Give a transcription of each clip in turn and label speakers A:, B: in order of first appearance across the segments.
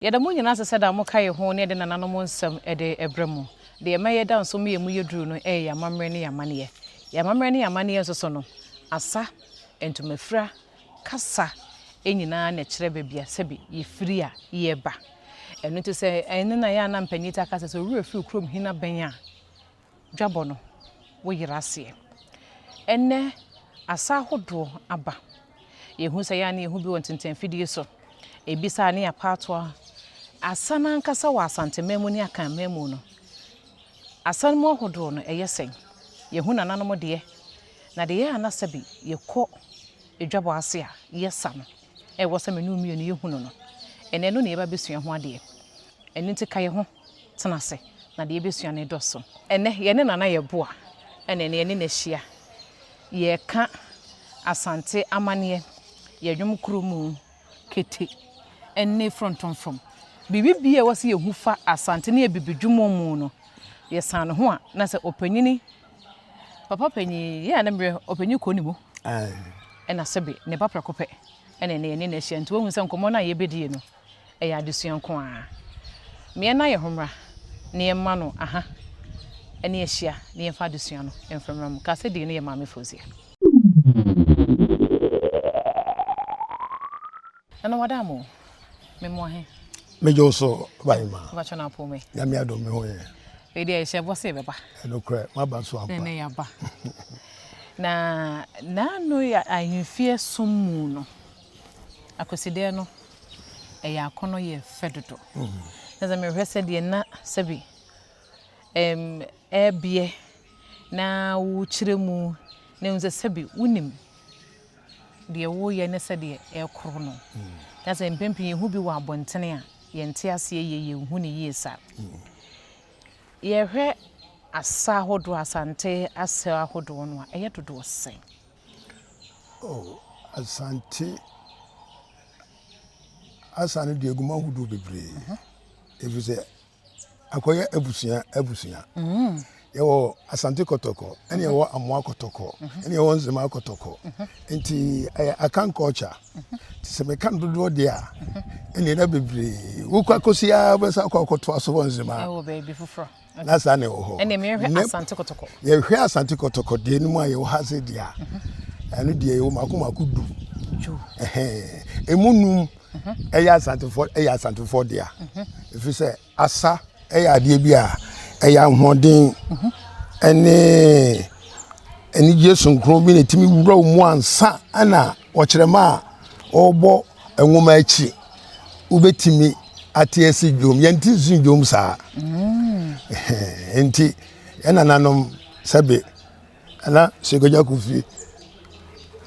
A: Yɛda mo nyinaa ase sɛ daa moka yɛn ho na yɛde nananom nsɛm de brɛ mo. Deɛ ɛma yɛda nso ma yɛn mu yɛ duru no yɛ yɛn amammerɛ ne yɛn amanneɛ. Yɛn amammerɛ ne yɛn amanneɛ nso so no, asa, ntomafira, kasa nyinaa na ɛkyerɛ baabi a sɛbe yɛfiri a yɛreba. Ɛno nti sɛ ɛno na ɛyɛ a na mpanin taa ka sɛ, sɛ wo werɛ firi wo kurom hene abɛn a, dwabɔ no, woyera aseɛ. Ɛnnɛ, asa ahodoɔ aba. Yɛhu sɛ yɛ a na yɛhu bi wɔ ntentanfidie so. Ebi saa ne apaatoa. Asa no ankasa wɔ Asanteman mu ne Akanman mu no, asa no mu ahodoɔ no, ɛyɛ sɛn? Yɛhu nananom deɛ, na deɛ ɛyɛ a na sɛbi yɛkɔ dwabɔ ase a yɛsa no, ɛwɔ sɛ me ne wo mmienu yɛhunu no. Ɛnnɛ ɛno na yɛba abɛsua ho adeɛ. Ɛno nti ka yɛn ho, tena ase, na deɛ yɛbɛsua no dɔso. Ɛnnɛ yɛne Nana Yeboah na ɛnnɛ yɛne no ahyia. Yɛreka Asante amanneɛ, yɛn nnwom koro mu kete ne frɔntɔmfrɔm. Biribi biara a ɛwɔ sɛ yɛhu fa Asante ne Abibidwumɔ mu no, yɛsan ne ho a, na sɛ ɔpanyini, papa panyin, yɛ a na mmerɛ ɔpanyin kɔ ne mu, ɛna sɛbe ne ba prɛko pɛ ɛna ɛnɛ yɛne no ahyia. Nti woahu sɛ nkɔmmɔ no a yɛbɛdie no, ɛyɛ adesua nko ara. Ma yɛnna yɛn ho mmra na yɛmma no aha ne ahyia na yɛmfa adesua no mfa mmra mu. Ka sɛ dii no yɛ Maame Fozia. Nana wada mo? Me mo ahe?
B: Megye wo so Bahima.
A: Wobɛkyɛ no apo me.
B: Nyame adom me ho yɛ.
A: Wei deɛ ɛhyɛ bɔ sɛ yɛbɛba.
B: Ɛnokorɛ maba so ampa.
A: Ɛnɛ yɛaba. Na naano yɛ ahemfie som mu no, Akwasideɛ no ɛyɛ akɔnɔ yɛ fɛ dodo. Na sɛ mehwɛ sɛdeɛ na sɛbi ɛm ɛɛbeɛ na wokyerɛ mu na ehu sɛ sɛbi wonim deɛ woreyɛ ne sɛdeɛ ɛrekoro no. Na sɛ mpɛn pii yɛhu bi wɔ abɔntene a, yɛnte aseɛ yie, yɛnhu no yie saa. Yɛhwɛ asa ahodoɔ, Asante asa ahodoɔ no a, ɛyɛ dodoɔ sɛn?
B: Oh, Asante asa no deɛ egu mu ahodoɔ bebree. Ɛfiri sɛ akɔyɛ abusua abusua. Mm. Yɛwɔ Asante Kɔtɔkɔ, ɛne yɛwɔ Amoa Kɔtɔkɔ, mhm. ɛne yɛwɔ Nzema Kɔtɔkɔ. Mhm. Nti ɛyɛ Akan culture. Mhm. Nti sɛ meka no dodoɔ deɛ a, ɛne ɛna bebree. Wokɔ akɔsi ara wobɛsa akɔ akɔtoa so wɔ Nzema.
A: Ɛwɔ baabi foforɔ.
B: Na saa na ɛwɔ hɔ.
A: Ɛne mehwɛ Asante Kɔtɔkɔ.
B: Yɛhwɛ Asante Kɔtɔkɔ deɛ no mu a yɛwɔ ha sɛ deɛ a, ɛno deɛ yɛwɔ mako mako du. Ɛmu num ɛyɛ asantefoɔ ɛyɛ asantefoɔ dea ɛfiri sɛ asa ɛyɛ adeɛ bi a ɛyɛ ahoɔden ɛne anigyeɛ sonkron bi na ɛtumi wura wo mu ansa ɛna ɔkyerɛma a ɔrebɔ nwoma akyi wobɛtumi ate asi dwom yɛnte nsi dwom saa mm. nti ɛnananom sɛbe ɛna sɛkɔgya kofi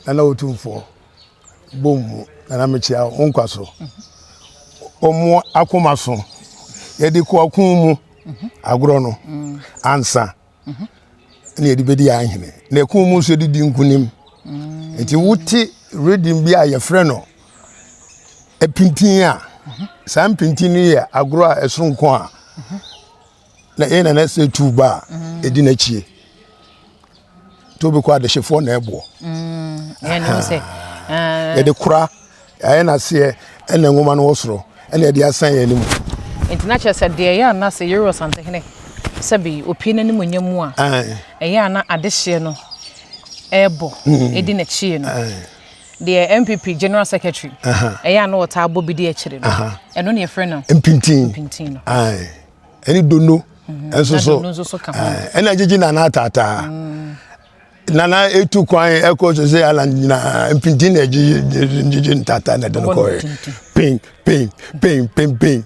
B: nana otumfoɔ bom mu nana mekyia wo nkwa so wɔn akoma so yɛde kɔ ɔko mu agorɔ no ansa na yɛde bɛdi ahene na ɛko mu nso yɛde di nkunim nti wote reading bi a yɛfrɛ no apintin a saa mpintin no yɛ agorɔ a ɛso nko a na yɛn nana sɛ tu ba a ɛdi n'akyie nti wobɛkɔ adehyefoɔ na ɛboɔ
A: mm,
B: yɛde kora ayɛ n'aseɛ ɛna nwoma no wɔ soro ɛna yɛde asan yɛn anim
A: nti na kyerɛ sɛ deɛ ɛyɛ ana sɛ yɛwura Ɔsantehene sɛbi opie n'anim nyɛ mu a ɛyɛ ana adehyeɛ no ɛrebɔ mm. ɛdi n'akyie no deɛ NPP general secretary ɛyɛ ana ɔtaa bɔ bi di akyire no ɛno ne yɛfrɛ no
B: mpintin
A: mpintin no
B: ɛne dono mhm. nso so ɛna gyegye nana ataataa mm. nana etu kwan ɛkɔ sese island nyinaa mpintin na ɛgyegye gyegye ntaataa na ɛde no kɔɛ pin pin pin pin pin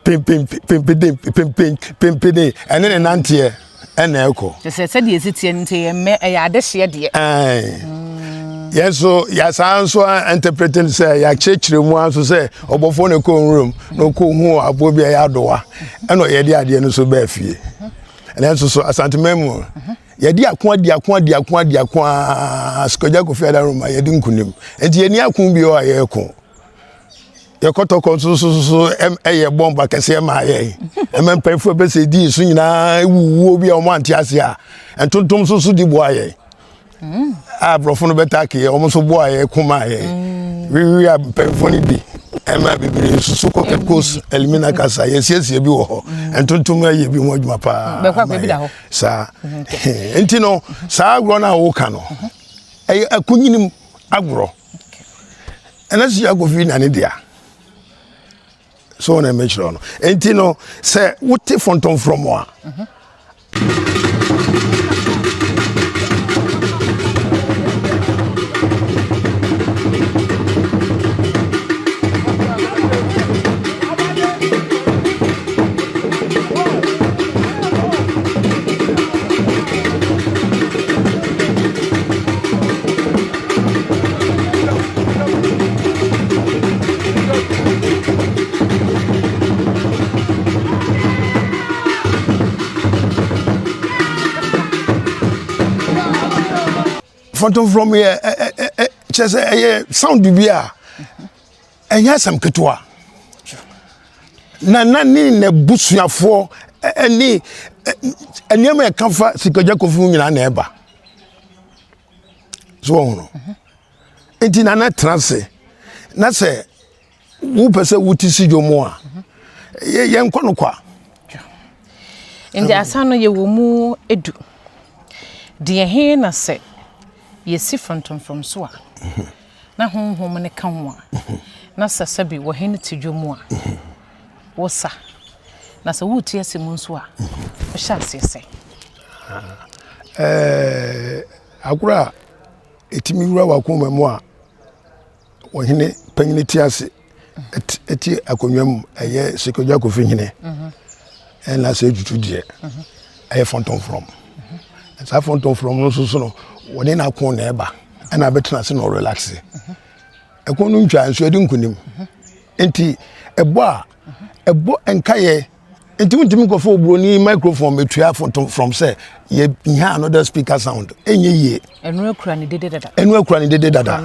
B: pin pin pin pin pin pin pin pin ɛne ne nanteɛ ɛna ɛkɔ.
A: Sɛ sɛdeɛ ɛsi teɛ no nti ɛyɛ mmɛ ɛyɛ adehyeɛ deɛ.
B: Yɛn nso yɛasan nso interpret no sɛ yɛakyerɛkyerɛ mu ara nso sɛ ɔbɔfoɔ na ɛkɔ nwuram na ɔkɔhu aboɔ bi a ɛyɛ adowa ɛna yɛde adeɛ no nso baa fie. Ɛnɛ nso so Asanteman mu yɛde ako adi ako adi ako adi ako aa Sikɔgya Kofi Adaroma yɛde nkunim nti yɛni ako bio a yɛreko. Yɛkɔtɔkɔ nso so so ɛyɛ bɔmb akɛseɛ maa yɛn ɛmɛ mpanyinfoɔ bɛsɛ dii so nyinaa ewuwuo bi a wɔn ante ase a ntontom nso so di boa yɛn. A aborɔfo no bɛtake yɛ, wɔn nso boa yɛ ko maa yɛ. Wiwi a mpanyinfoɔ no bi ɛma bebree nso so kɔ Cape Coast Elimina kasa yɛsiesie bi wɔ hɔ. Ntontom ayɛ bi ho adwuma paa.
A: Bɛkɔ akɔ ebi da hɔ.
B: Saa. Nti no saa agorɔ no a woka no ɛyɛ akunyinim agorɔ. Ɛna si akɔfi na ne dea. So na mekyerɛ no. Nti no sɛ wote fɔntɔmfrɔm a Fɔntɔmfrɔm yɛ kyerɛ sɛ ɛyɛ sound bi a ɛnyɛ asɛm ketewa na na ne n'abusuafoɔ ne nneɛma ɛka fa Sikagya Kofi ho nyinaa na ɛba so wɔn no nti na na tena ase na sɛ wopɛ sɛ wote si dwom a yɛnkɔ no kwa.
A: Nti asa no yɛwɔ mu edu. Deɛ he na sɛ yɛsi frɔntɔmfrɔm so a na honhom no ka ho a na sɛ sɛbi wɔ he no te dwom a wosa na sɛ wote ase mu nso a wohyɛ aseɛ sɛ.
B: Ɛɛ agorɔ a ɛtumi wura w'akoma mu a ɔhene panyin te ase te akonnwa mu ɛyɛ Sekodwa Kofi hene ɛna sɛ etutu deɛ ɛyɛ fɔntɔnfrɔm saa fɔntɔnfrɔm no nso so no wɔne n'ako na ɛba ɛna abɛtena ase na ɔrelaxe ɛko no ntwa nso ɛde nkunim nti ɛbɔ a ɛbɔ nkayɛ Nti wontumi nkɔfa oburoni microphone metua from sɛ yɛhia another speaker sound ɛnyɛ yie.
A: Ɛno akura ne dede dada.
B: Ɛno akura ne dede dada.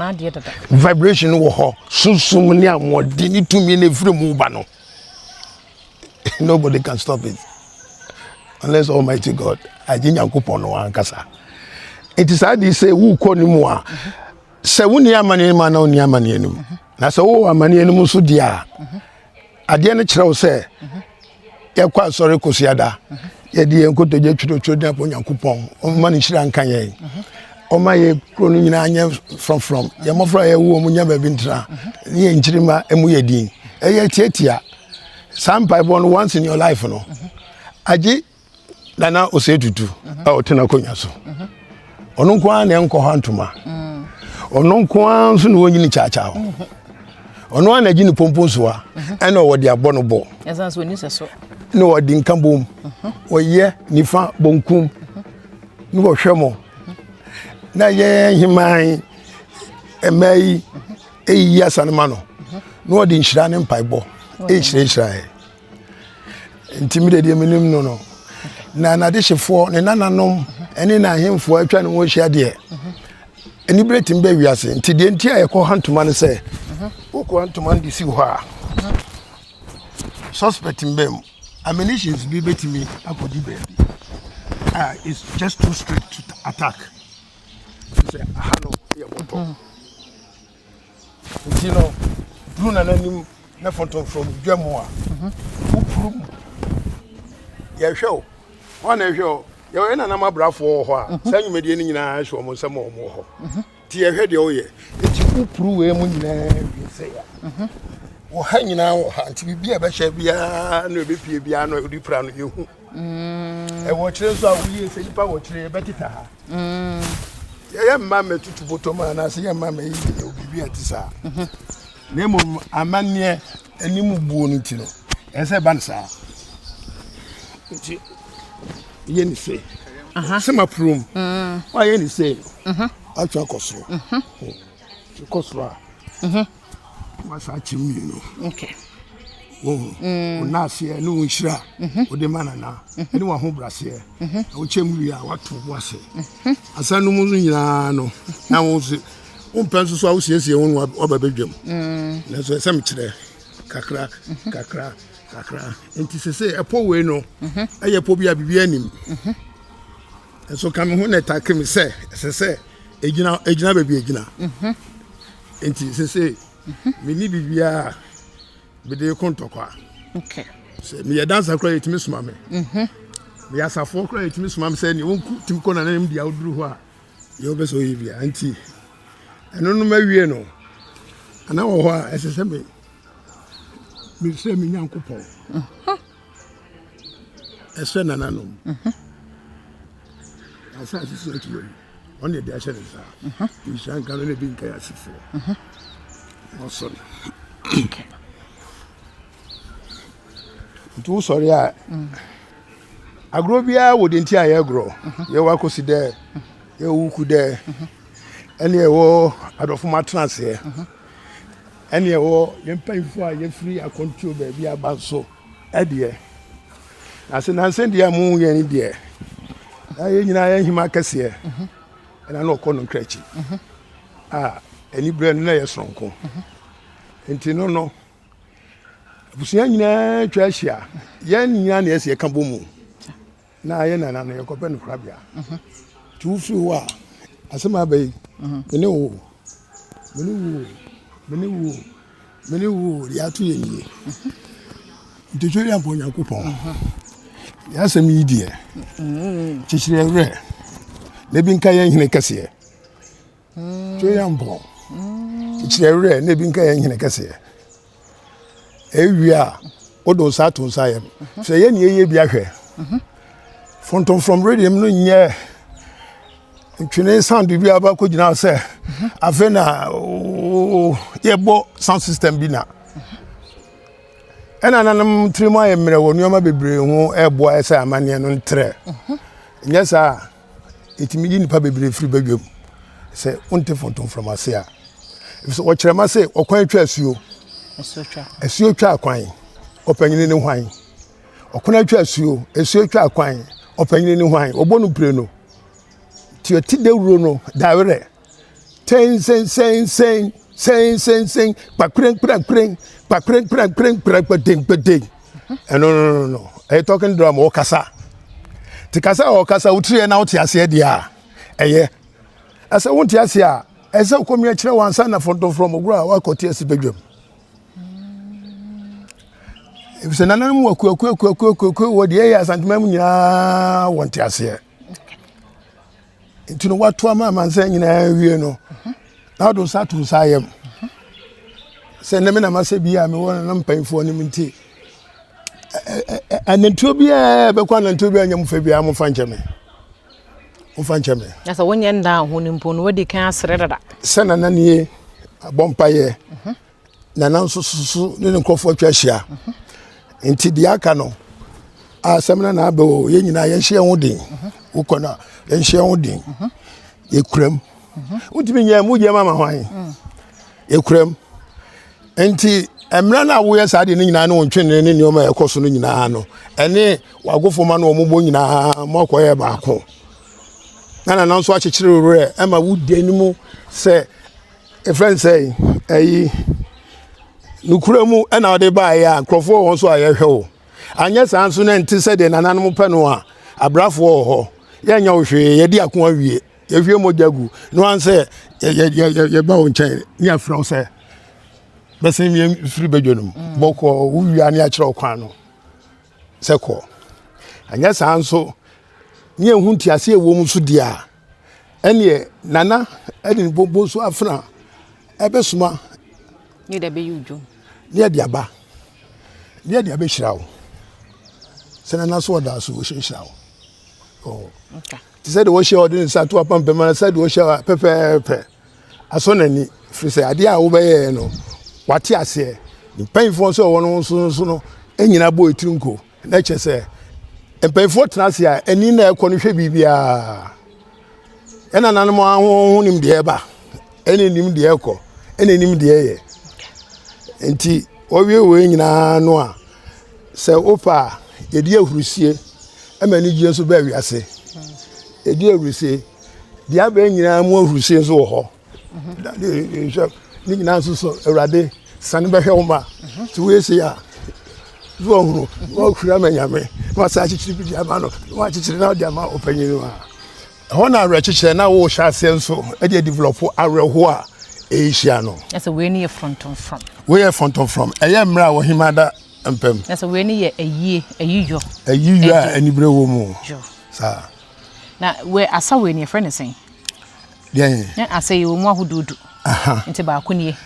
B: Vibration wɔ hɔ sunsum ne ahoɔden ne tumi na efiri mu ba no. Nobody can stop it unless Almighty God agye Nyankopɔn no ankasa. Nti saa de sɛ wokɔ ne mu a sɛ wonni amanneɛ mu a na wonni amanneɛ no mu na sɛ wowɔ amanneɛ no mu nso deɛ a Adeɛ no kyerɛ wo sɛ yɛkɔ asɔre kosiada yɛde yɛn nkotodwe twerɛtwerɛ din akɔ Nyankopɔn ɔmma ne nhyira nka yɛn ɔma yɛ kuro no nyinaa nyɛ frɔmfrɔm yɛn mmɔfra a yɛwo wɔn nya baabi ntena ne yɛn nkyirima mu yɛ din ɛyɛ tiatia saa mpaebɔ no once in your life no agye Nana Osei Tutu a ɔte n'akonnwa so. Ɔno nko ara na ɛnkɔ hɔ ntoma. Ɔno nko ara nso na wɔnyini kyaakyaa hɔ. Ɔno ara na agye ne pompo nsoa ɛna ɔwɔ de abɔ no bɔ. Na ɔde nka bom. Ɔyɛ nifa bonkum na wɔhwɛ mo. Na yɛn heman mmaa yi eyiyi asa no ma no. Na ɔde nhyira ne mpaebɔ ɛrehyirahyira yɛn. Nti me deɛ menim no no na n'adehyefoɔ ne nananom ne n'ahemfoɔ atwa ne ho ahyia deɛ anibere tumi bɛ wiase nti deɛ nti a yɛkɔ ha ntoma no sɛ wokɔ ha ntoma no de si hɔ a suspect mbɛ mu ammunitions bi bɛtumi akɔdi baabi a it's just too straight to attack sɛ aha no yɛ bɔtɔ Nti no, duru nana anim na fɔntɔmfrɔm dwa mu a, wopuru mu. Yɛhwɛ o, wɔn na ɛhwɛ o. Yɛwɔ yɛn nanam abrafoɔ wɔ hɔ a, saa nnwumadie no nyinaa hyɛ wɔn nsam a wɔn wɔ hɔ. Nti yɛhwɛ deɛ woyɛ. Nti wopuru wei mu nyinaa wie sɛ ya. Wɔ ha nyinaa wɔ ha. Nti biribi a ɛbɛhyɛ biara na ɛbɛpie biara na ɛde pira no yɛhu. Ɛwɔ kyerɛ nso a woyie sɛ nipa wɔ kyerɛ yɛbɛteta ha. Yɛyɛ mma mmɛtutu bɔtɔ mu anaasɛ yɛ mma mmɛyɛ yɛ biribi a ɛte saa. Na mmom amanneɛ anim buo no nti no, ɛsɛ sɛ ɛba no saa. Nti yɛ ne sei. Sɛ mapurom, woayɛ ne sei no, atwe akɔ soro. Kɔ soro a. Wasa akyem mmienu.
A: Okay.
B: Wohu. Mm. Wo naaseɛ ne wo nhyira mhm. wode ma nana mhm. ne w'ahobraseɛ. Mhm. Na wokyɛm wie a woato wo ase. Asa no mu no nyinaa no na wo se wompɛ nso so a wosiesie wo no waba bɛdwam. Mm. Nanso ɛsɛ mekyerɛ kakra kakra kakra. Nti sese ɛpɔ wei no ɛyɛ pɔ bi a biribi anim. Nso ka me ho na ɛtake me sɛ ɛsɛ sɛ. Egyina egyina baabi egyina. Mhm. Nti sese mhm. menni biribiara mede ko ntɔkwa.
A: Okay.
B: Sɛ meyɛ dansa koraa yɛtumi soma me.
A: Mhm.
B: Meyɛ asafoɔ koraa yɛtumi soma me sɛ nea wɔnku tumi kɔ nananom deɛ woduru hɔ a deɛ wopɛ sɛ woyɛ bia nti ɛno no mawie no ana wɔ hɔ a ɛsɛ sɛ me mesrɛ me Nyankopɔn.
A: Mhm.
B: Ɛsrɛ nananom. Mhm. Asase so atuo yi, ɔno na ɛde ahyɛ ne nsa.
A: Mhm.
B: Nhyira nka no na ebi nka yɛ asefoɔ.
A: Mhm.
B: Ɔsɔre. Nti wosɔre a,
A: mm.
B: agorɔ biara wɔ deɛ nti a yɛgorɔ. Yɛwɔ akosi dɛ, yɛwɔ wuku dɛ, ɛne yɛwɔ adɔfo ma atena aseɛ. Ɛne ɛwɔ yɛn mpanyinfoɔ a yɛfiri akwantuo baabi aba nso ɛdeɛ. Na sɛ nansa deɛ a mo yɛn ni deɛ, na yɛn nyinaa yɛn hema kɛseɛ ɛna na ɔkɔ no nkra akyi a aniberɛ no na yɛ soronko. Nti no no, abusua nyinaa atwa ahyia, yɛn nyinaa na yɛsɛ yɛka bɔ mu. Na yɛ nana no yɛkɔpɛ no korabea. Nti wofiri hɔ a, asɛm aba yi, me ne wo, me ne wo, me ne wo, me ne wo, deɛ ato yɛ nie. Nti twɛ deɛ mpa Onyankopɔn. Yɛ asɛm yi deɛ, kyekyere yɛn werɛ, na ebi nka yɛn hene kɛseɛ. Twɛ deɛ mpa, kyekyere yɛn werɛ, na ebi nka yɛn hene kɛseɛ. Ewie a, wode wo nsa ato nsa yam. Sɛ yɛ nea ɛyɛ bi ahwɛ. Fɔntɔmfrɔm radio no nyɛ ntwene sound bi a bakɔ gyina sɛ afei na yɛbɔ sound system bi na. Ɛna nanom tirim ayɛ mmerɛ wɔ nneɛma bebree ho ɛboa sɛ amanneɛ no ntrɛ. Nyɛ saa Ɛtumi yi nnipa bebree firi badwam sɛ wonte fɔntɔmfrɔm ase a. Efisɛ wɔkyerɛ ma sɛ ɔkwan twa asuo. Asuo twa akwan. Ɔpanyini ne hwan? Ɔkwan atwa asuo. Asuo twa akwan. Ɔpanyini ne hwan? Ɔbɔ no pire no. Nti ɔte dawuro no dawerɛ. Tɛn sɛn sɛn sɛn sɛn sɛn sɛn kpakpren kprakpren kpakpren kprakpren kprakpaten kpaten. Ɛno no no no ɛyɛ talking drum ɔkasa. Te kasa a ɔkasa wotiri yɛ na wote aseɛ deɛ a ɛyɛ. Ɛsɛ wonte aseɛ a ɛsɛ wokɔmia kyerɛ wɔn ansa na fɔntɔmfrɔm ogorɔ a wakɔte asi badwam. Efisɛ nananom wɔ kuakuakuakuakuo wɔ deɛ ɛyɛ Asantema mu nyinaa wɔnte aseɛ. Nti no wato ama amansan nyinaa awie no na wode nsa ato nsa ayam sɛ nnɛ me na masɛ bi a mewɔ nana mpanyinfoɔ no mu nti anantuo biara bɛkɔ anantuo biara nyɛ mo fɛ biara momfa nkyɛ me momfa nkyɛ me.
A: Na sɛ wonyɛ ndaa ho no mpo no wadi kan asrɛ dada.
B: Sɛ nana nie abɔ mpayɛ Nana nso soso ne ne nkurɔfoɔ atwa ahyia. Nti deɛ aka no, asɛm no na abɛ o, yɛn nyinaa yɛnhyɛ yɛn ho den. Wokɔ no a, yɛnhyɛ yɛn ho den. Yɛkura mu. Wontumi nyɛ mu gyɛ ma ma hwan? Yɛkura mu. Nti mmerɛ no a woyɛ saa deɛ no nyinaa ne wo ntwene ne nneɛma a ɛkɔ so no nyinaa no, ɛne w'agofoma no wɔn bɔ nyinaa mo akɔyɛ baako. Na nana nso akyekyere wo werɛ ɛma wodi anim sɛ Efrɛ no sɛn? Ɛyi, nokura mu ɛna ɔde baeɛ a nkurɔfoɔ wɔ hɔ nso a yɛhwɛ wo. Anyɛ saa nso na ɛnte sɛ deɛ nananom pɛ no a, abrafoɔ wɔ hɔ. Yɛnyɛ wo hwee, yɛdi ako awie, yɛhwie mogya gu. No ara sɛ yɛba wo nkyɛn ne yɛafrɛ wo sɛ bɛsen yɛn firi badwa no mu. Mm. Bɔkɔɔ, wowia ne yɛakyerɛ wo kwan no sɛ kɔ. Anyɛ saa nso ne yɛhu nteaseɛ ɛwɔ mu nso deɛ a, Ɛneɛ Nana de ne bonbon so afena ɛbɛsoma.
A: Ne yɛde abɛyi wo dwom.
B: Ne yɛde aba. Ne yɛde abɛhyira wo. Sɛ Nana so ɔda so ɔhyirahyira wo. Oh.
A: Okay.
B: Te sɛ deɛ wɔhyia ɔde ne nsa to apampam na sɛ deɛ wɔhyia pɛpɛɛpɛ asɔ n'ani firi sɛ adeɛ a wobɛyɛɛ no wate aseɛ. Mpanyinfoɔ nso a wɔn nso nso no nyinaa bɔ etiri nko. Na kyerɛ sɛ mpanyinfoɔ tena ase a ani na ɛkɔ no hwɛ biribiara. Ɛna nanom ahoho nim deɛ ɛba, ɛna nim deɛ ɛkɔ, ɛna nim deɛ ɛyɛ. Nti wɔwie wei nyinaa no a, sɛ wopɛ a yɛdi ahurusie ɛma anigyeɛ nso baa wiase. Yɛdi ahurusie, deɛ aba nyinaa mu ahurusie nso wɔ hɔ. Hwɛ ne nyinaa nso so Awurade sane bɛhwɛ wo ma nti woyɛ sei a so wahunu na wahuri ama Nyame na wasan akyekyere bi de ama no na wakyekyere na ɔde ama ɔpanyin no a. Ɛhɔ na awerɛkyekyerɛ na wohyɛ aseɛ nso de adevelɔpo awerɛhoɔ a ɛrehyia no.
A: Na sɛ wei no yɛ frɔntɔmfrɔm.
B: Wei yɛ frɔntɔmfrɔm. Ɛyɛ mmerɛ a ɔhemaa da mpam.
A: Na sɛ wei no yɛ ayie, ayiyɔ.
B: Ayiyɔ a anibere wɔ mu. Saa.
A: Na wei asa wei no yɛfrɛ no sɛn?
B: Deɛn?
A: Na asa yi wɔ mu ahodoɔ du. Nti baako nie.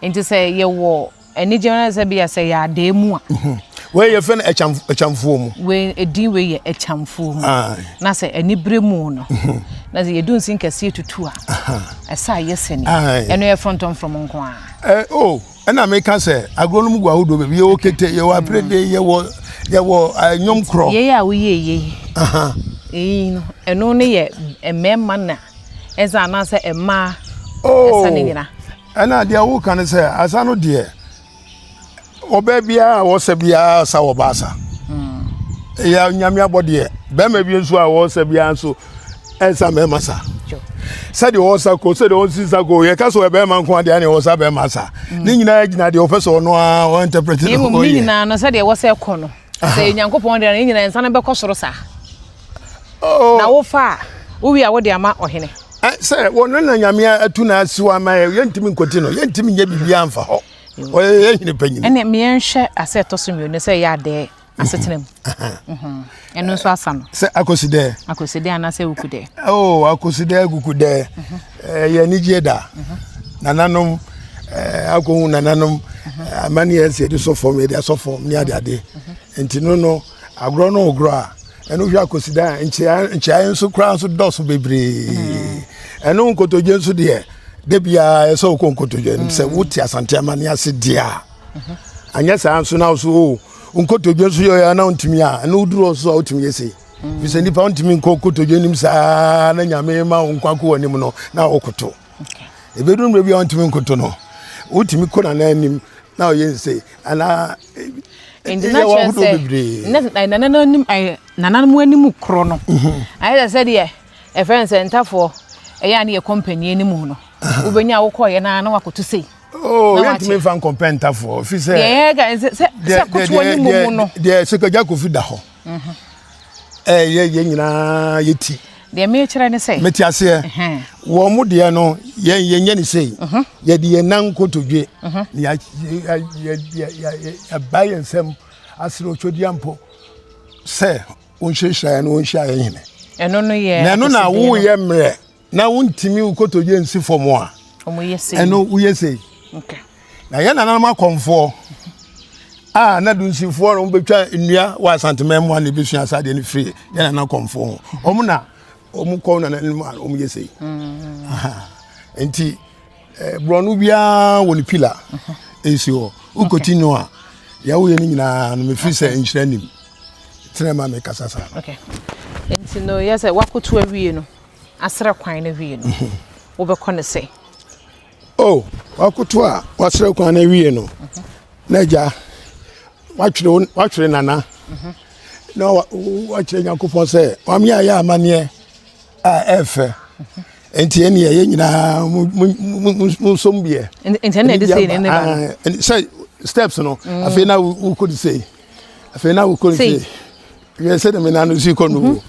A: Nti sɛ yɛwɔ Anigye no sɛ bia sɛ yɛ adaa mu a.
B: Mhm. Wei yɛfrɛ no ɛkyamfoɔ mu.
A: Wei edin wei yɛ ɛkyamfoɔ mu. Na sɛ anibere mu no. Mhm. Na sɛ yɛdu nsin kɛseɛ tutu a. Ɛsɛ a yɛ sɛni. Ɛno yɛ frɔntɔmfrɔm nko ara.
B: Ɛ o ɛna meka sɛ agorɔ no mu gu ahodoɔ baabi yɛwɔ kete yɛwɔ aperede yɛwɔ yɛwɔ nnwom korɔ.
A: Yei a woyɛ yei. Eyi no ɛno no yɛ mmarima na ɛsɛ anaasɛ mmaa ɛsa ne nyina.
B: Ɛna deɛ woka no sɛ asa no deɛ ɔbaa biara a wɔsɛ biara sa wɔ baasa ɛyɛ nyame abɔdeɛ bɛrima bi nso a wɔsɛ biara nso ɛnsa mmarima sa sɛdeɛ ɔsa ko sɛdeɛ ɔnsi sa ko yɛka sɛ ɔyɛ bɛrima nko adeɛ ne ɔsa bɛrima sa mm. ne nyinaa gyina deɛ ɔpɛ sɛ ɔno a ɔinterpret no
A: ɔyɛ ne nyinaa no sɛdeɛ wɔsɛ kɔ no sɛ nyankopɔn deɛ no ne nyinaa nsa no bɛkɔ soro saa oh. Na wofa a wowie a wode ama ɔhene
B: Sɛ wɔno na Nyame atu no asi hɔ ama yɛ, yɛntumi nkɔti no, yɛntumi nyɛ biribiara mfa hɔ. Ɔyɛ yɛn hene panyin.
A: Ɛne meɛnhwɛ asɛ ɛtɔ so mmienu sɛ ɛyɛ adɛɛ asetena mu. Mhm. Ɛno nso asa no.
B: Sɛ akosi dɛ.
A: Akosi dɛ anaasɛ wuku dɛ.
B: Oh, akosi dɛ kuku dɛ. Mhm. Ɛyɛ anigyeɛ da. Mhm. Nananom akɔhu nananom amanneɛ sɛ yɛde sɔ fam yɛde asɔ fam ne adeade. Nti no no Agorɔ no ogorɔ a, ɛno hwɛ akosi dan a nkyea nkyeaeɛ nso koraa nso dɔɔso bebree. Mm. Ɛno nkotodwe nso deɛ da biara ɛsɛ wokɔ nkotodwe mm. sɛ wote Asante amanneɛ ase deɛ a. Mm-hmm. Anyɛ saa nso na so o oh, nkotodwe nso yɛ na wontumi a ɛno woduru hɔ nso a wotumi yɛ sei. Mm. Fi sɛ nnipa wontumi nkɔ nkotodwe anim saa na Nyame ma wo nkwa kɔ w'anim no na wokoto. Ɛbɛduru mmerɛ bi a wontumi nkoto no wotumi kɔ nana anim na ɔyɛ nse anaa
A: nti na kyerɛ sɛ nananom nananom anim korɔ no mhm. ayɛ sɛ sɛdeɛ ɛfrɛ no sɛ ntafoɔ ɛyɛ a ne yɛ kɔmpani anim no wobɛnya wokɔɔyɛ no a na wakoto sei
B: Oh, yɛntumi mfa nkɔmpɛ ntafoɔ fi sɛ
A: sɛ kotoɔ ne mu no
B: deɛ sɛkagya kofi da hɔ mhm. Ɛyɛ yɛn nyinaa yɛ ti.
A: Deɛ mekyerɛ ne sɛ.
B: Mete aseɛ. Wɔn mo deɛ no yɛn yɛnyɛ ne sei. Mhm. Yɛde yɛn nan nkotodwe. Mhm. Na yɛaba yɛn nsam asrɛ otwodua mpo sɛ wɔnhyirahyira yɛn na wɔnhyira yɛn hene.
A: Ɛno no yɛ.
B: Na ɛno na woyɛ mmerɛ na wontumi wo kotodwe nsi fam a. Ɛno woyɛ sei. Na yɛn nananom akɔmfoɔ a na dunsinfoɔ no wɔbɛtwa nnua wɔ Asanteman mu a na ɛbɛsua saa adeɛ no firi yɛn nana akɔmfoɔ ho. Wɔn na wɔn kɔ nana anim a wɔn yɛ sei. Mm. Nti eh, borɔno biara wɔ ne pila ɛsi hɔ. Wokɔti no a deɛ woyɛ no nyinaa no mefiri sɛ nhyira nim. Tena ma mekasa saa no.
A: Nti no yɛ sɛ wakoto awie no asrɛ kwan no awie no mhm. wobɛkɔ no sɛ
B: Oh, wakoto a wasrɛ kwan no awie no, na agya watwere watwere nana na wakyerɛ Nyankopɔn sɛ wame ayɛ amanneɛ a ɛfɛ nti ɛne ɛyɛ nyinaa monsom biɛ
A: nti ɛna ɛde sei ne ne ba
B: no sɛ steps no mm. afei na wokɔ de sei afei na wokɔ de sei yɛ sɛ de me nan no si kɔ no wo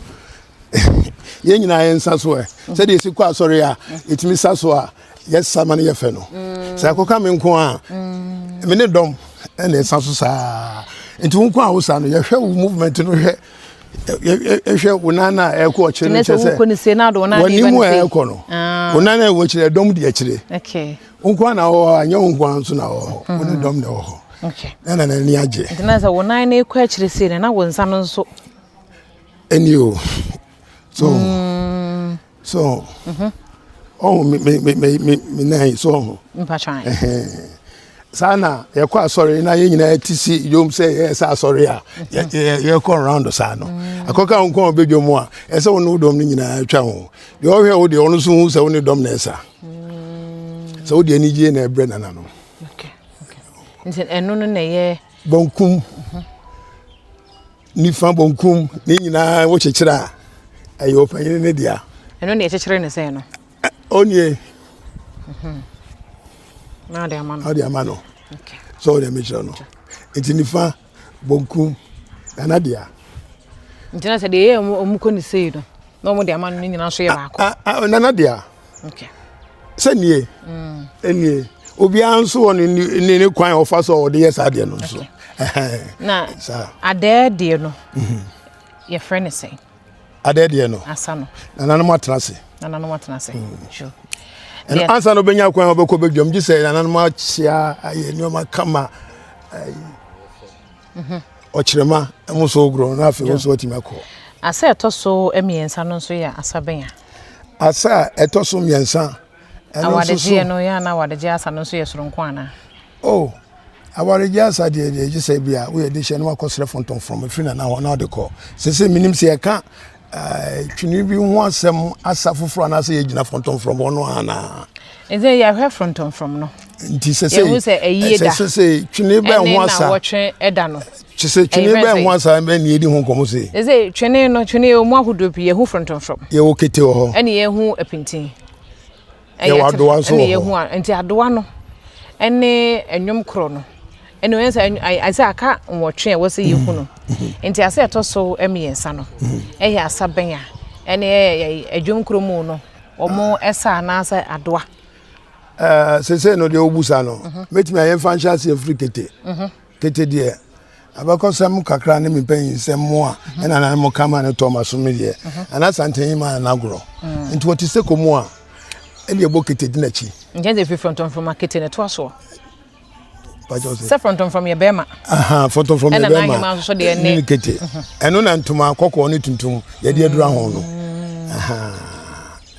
B: yɛn nyinaa yɛn nsa so ɛ sɛdeɛ yɛsi kɔ asɔre a yɛtumi sa so a yɛsa ma no yɛ fɛ no sɛ akɔka me nko a me ne dɔm ɛna ɛsa so saa nti wo nko a wosa no yɛhwɛ wo movement no hwɛ yɛhwɛ wo nan a ɛkɔ ɔkyerɛ no kyerɛ sɛ w'anim a ɛkɔ no wo nan a ɛwɔ akyire ɛdɔm di akyire wo nko a na wɔ hɔ anyɛ wo nko a nso na wɔ hɔ wo ne dɔm na ɛwɔ hɔ ɛna n'ani agye
A: nti na sɛ wo nan no kɔ akyire sei no na wo nsa no nso
B: ɛni o so mm. so mhm. ɔho me me me me me nan so ɔho saa na yɛkɔ asɔre na yɛn nyinaa ti si dwom sɛ yɛyɛ sɛ asɔre a mhm. yɛkɔ round saa no mm. akɔka wo nkɔn bɛdwom mu a ɛsɛ wo ne wo dɔm no nyinaa twa ho deɛ ɔhwɛ wo deɛ ɔno nso hu sɛ wo ne dɔm na ɛsa mm. sɛ wode anigye na ɛbrɛ nana no
A: nti ɛno no na ɛyɛ
B: bɔnkum mhm. Nifa bonkum ne nyinaa wokyekyere a ɛyɛ ɔpanyin ne dea.
A: Ɛno na yɛkyekyere ne sɛn no.
B: Onie.
A: Mhm. Na ɔde ama no.
B: Ɔde ama no. Okay. So ɔde mekyerɛ no. Nti nifa bonkum nana dea.
A: Nti na sɛ deɛ ɛyɛ ɔmo kɔ ne sei no. Na wɔn de ama no ne nyinaa nso yɛ baako.
B: Nana dea.
A: Okay.
B: Sɛ nie. Nie. Obiara nso wɔ ne ne ne kwan a ɔfa so a ɔde yɛ saa deɛ no nso.
A: Na adɛɛ deɛ no mhm. yɛfrɛ ne sɛn?
B: Adɛɛ deɛ no.
A: Asa no.
B: Nananom atena ase.
A: Nananom atena ase. Mm. Sure.
B: Ɛno ansa na ɔbɛnya kwan a ɔbɛkɔ bɛdwam gye sɛ nananom akyea ayɛ nneɛma kama. Mhm. Ɔkyerɛma mo so gorɔ na afei wo nso watumi akɔ.
A: Asa a ɛtɔ so mmiɛnsa no nso yɛ asa bɛn a?
B: Asa a ɛtɔ so mmiɛnsa
A: ɛno nso so. Awaregyeɛ no yɛ ana awaregyeɛ asa no nso yɛ soronko anaa?
B: Oh, awaregyeɛ asa deɛ deɛ gye sɛ bi a woyɛ de hyɛ na wakɔsrɛ fɔntɔmfrɔm ɛfiri nana hɔ na wode kɔ. Sese menim sɛ yɛka twene bi ho asɛm asa foforɔ anaasɛ yɛgyina fɔntɔmfrɔm hɔ no anaa?
A: Nti yɛhwɛ fɔntɔmfrɔm no.
B: Nti sɛ sɛ
A: ɛyie da
B: sɛ sɛ twene bɛn ho asa
A: ɛne na wɔtwe ɛda no.
B: Kyɛ sɛ twene bɛn ho asa bɛn ne yɛdi ho nkɔmmɔ sei.
A: Sɛ twene no twene yɛ mu ahodoɔ pii yɛhu fɔntɔmfrɔm.
B: Yɛwɔ kete wɔ hɔ.
A: Ɛne yɛhu apintin.
B: Yɛwɔ adowa nso wɔ hɔ.
A: Nti adowa no ɛne ɛnwom korɔ no ɛne wɔn sɛ sɛ aka nwɔtwe a wɔsɛ yɛhu no nti asa ɛtɔ so mmiɛnsa no ɛyɛ asa bɛn a ɛne ɛyɛ ɛdwom korɔ mu no wɔn ɛsa anaasɛ adowa.
B: Ɛɛ sese no deɛ obusa no mɛtumi ayɛ nfa nhyɛ aseɛ firi kete kete deɛ abakɔsɛm kakra ne me mpanyinsɛm mu a ɛna na mo ka ma no tɔ ma so me deɛ ana santen ma na agorɔ nti wɔte sɛ kɔ mu a ɛne ɛbɔ kete di n'akyi.
A: Nkyɛn sɛ firi frɔntɔmfrɔm a kete na ɛtoa soɔ. Sɛ frɔntɔmfrɔm yɛ bɛrima.
B: Frɔntɔmfrɔm yɛ bɛrima.
A: Ɛna n'ahema nso so deɛ ne.
B: Ne kete. Ɛno na ntoma kɔkɔɔ ne tuntum yɛde adura ho no.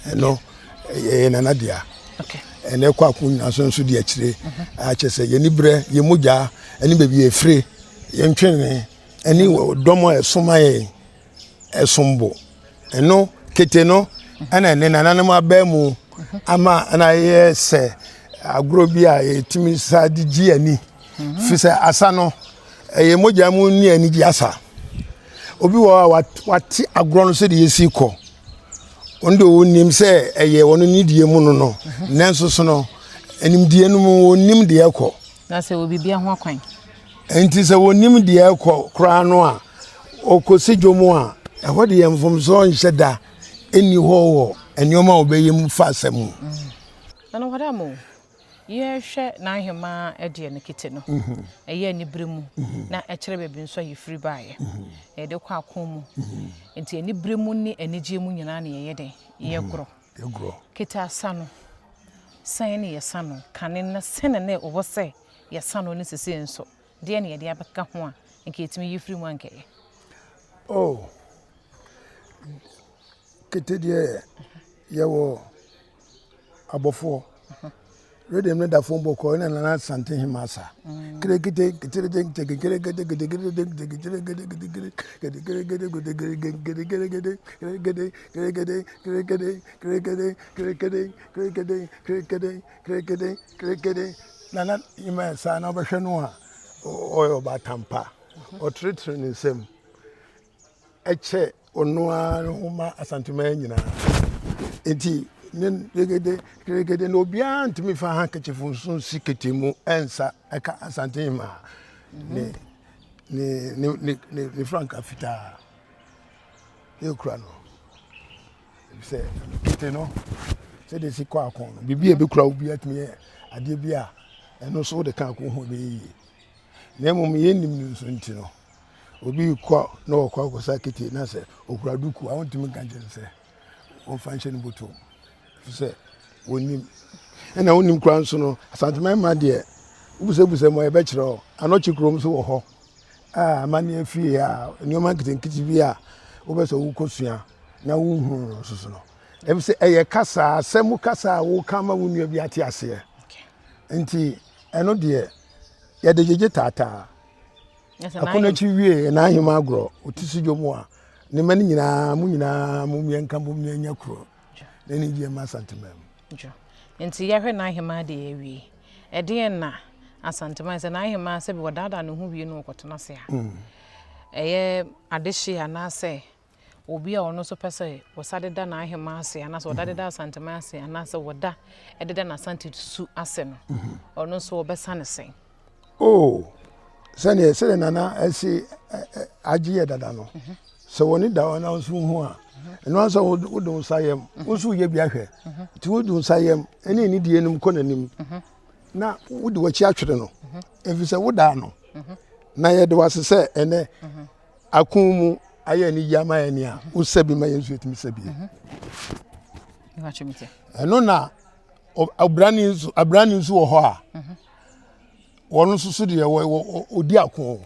B: Ɛno yɛyɛ nana dea. Ɛna ɛkɔ ako nyinaa so nso di akyire. Akyɛ sɛ yɛn berɛ, yɛn mogya, ɛne baabi yɛfire, yɛn twene, ɛne dɔm a ɛsoma yɛn ɛsom bo. Ɛno kete no ɛna ne nananom abaa mu ama ɛna ayɛ sɛ agorɔ bi a yɛtumi sa de gye ani. Fi sɛ asa no ɛyɛ mogya mu ne anigye asa. Obi wɔ hɔ a wate agorɔ no sɛdeɛ yɛsi kɔ. Ɔno deɛ ɔnim sɛ ɛyɛ ɔno ne deɛ mu no no. Nanso so no, animdeɛ no mu ɔnim deɛ ɛkɔ.
A: Na sɛ wɔ biribi ho akwan.
B: Nti sɛ wɔnim deɛ ɛkɔ koraa no a, ɔkɔsi dwom a, ɛhɔ deɛ mfomsoɔ nhyɛ da nni hɔ wɔ nneɛma a wɔbɛyɛ mu fa asɛm mu.
A: Nana Wadamo, yɛhwɛ n'ahemaa deɛ no kete no, ɛyɛ anibere mu na ɛkyerɛ baabi nso a yɛfiri baeɛ. Na yɛde kɔ ako mu. Nti anibere mu ne anigyeɛ mu nyinaa na yɛyɛ dɛn? Yɛgorɔ. Kete asa no, sɛn na yɛsa no kane na sɛn na na ɛwɔ sɛ yɛsa no ne sesei nso, deɛ na yɛde abɛka ho a nka yɛtumi yi firi mu a nka ɛyɛ?
B: Oh, kete deɛ yɛwɔ abɔfoɔ. Rhythm no da fam bɔkɔɔ ɛna Nana Asante Hema asa. Kerekete ketekete ketekete ketekete ketekete ketekete ketekete ketekete kerekete kerekete kerekete kerekete kerekete kerekete kerekete kerekete. Nana Hema saa na wobɛhwɛ no a ɔyɛ ɔbaatan pa. Ɔtenetene ne nsam. Ɛkyɛ ɔno ara ne ho ma Asanteman nyinaa. Nti ne kerekete kerekete na obiara ntumi fa handkerchief nso nsi kete mu ɛnsa ɛka Asante Hema ne ne ne ne ne frankaa fitaa ekura no. Sɛ kete no sɛdeɛ esi kɔ ako no biribi a ebekura wo bi atumi yɛ adeɛ bi a ɛno nso wode ka ako ho ɛbɛyɛ yie. Na mmom yɛnnim no nso nti no obi rekɔ na ɔkɔ akɔsa kete na sɛ okura duku a wontumi nka nkyerɛ no sɛ wɔmfa nhyɛ ne bɔtɔ mu sɛ wɔnim ɛna wonim koraa nso no Asanteman mma deɛ wobusabusa mu a yɛbɛkyerɛ wo anɔkye kurom nso wɔ hɔ a amanneɛ fie a nneɛma nketenkete bi a wobɛ sɛ wokɔsua na wohunu no nso so no ɛfiri sɛ ɛyɛ kasa asɛm kasa a woka ma wo nua bi ate aseɛ nti ɛno deɛ yɛde gyegye taataa Ako no akyi wie n'ahema agorɔ ɔte si dwom a ne mma no nyinaa mo nyinaa mo mmiɛnka bom ne anya kuro na ne gyeɛ ma Asanteman
A: mu. Nti yɛhwɛ n'ahema deɛ awie ɛdeɛn na Asanteman sɛ n'ahema sɛ bi wɔdaadaa ne ho wie no ɔkɔtena ase a mm. ɛyɛ adehye anaasɛ obi a ɔno nso pɛ sɛ wɔsa deda n'ahema ase anaasɛ wɔda deda Asanteman ase anaasɛ wɔda deda n'Asante su ase no, ɔno nso wɔbɛsa no sɛn?
B: Oh, sɛdeɛ sɛdeɛ nana ɛsi agye yɛ dada no, sɛ wɔn da wɔn nso ho a, Ɛno ara sɛ wode wo nsa yam, wo nso woyɛ bi ahwɛ. Nti wode wo nsa yam ɛne anidie no kɔ n'anim na wode w'akyi atwere no, ɛfiri sɛ wodaa no. Na yɛde w'ase sɛ ɛnɛ ako mu ayɛ anigye ama yɛn a wosɛ bi ma yɛn nso yɛtumi sɛ bi. Ɛno na abrani nso abrani nso wɔ hɔ a wɔn nso so deɛ wɔdi ako.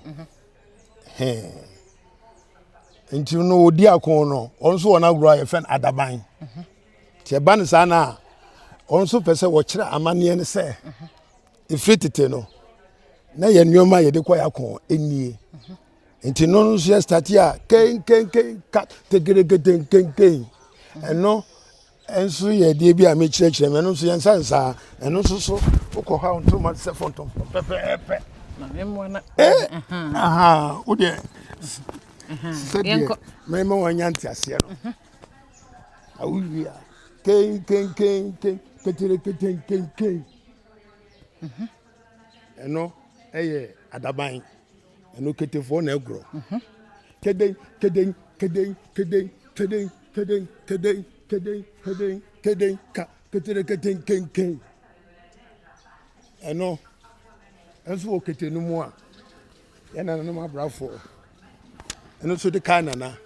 B: Nti no wɔdi ako no wɔn nso wɔn agorɔ a yɛfrɛ no adaban. Nti ɛba no saa no a wɔn nso pɛ sɛ wɔkyerɛ amanneɛ no sɛ ɛfiri tete no na yɛ nneɛma a yɛde kɔ yɛ ako nie. Nti no nso yɛ start a kenkenken ka tegeregetenkenken ɛno nso yɛ adeɛ bi a mekyerɛkyerɛ mu ɛno nso yɛn nsa nsaa ɛno nso so wokɔ hɔ a ntoma sɛ fɔntɔmfɔm pɛpɛɛpɛ wodeɛ sɛdeɛ mɛma wanya nteaseɛ no mhm. awowie a kenkenkenken ketereketenkenken mhm. ɛno ɛyɛ adaban ɛno ketefoɔ na ɛgorɔ mhm. keden keden keden keden keden Keden, keden, keden, keden, keden, ka, ketere, keten, kenken. Ɛno nso wɔ kete no mu a, yɛn nananom abrafoɔ ɛno nso de kae nana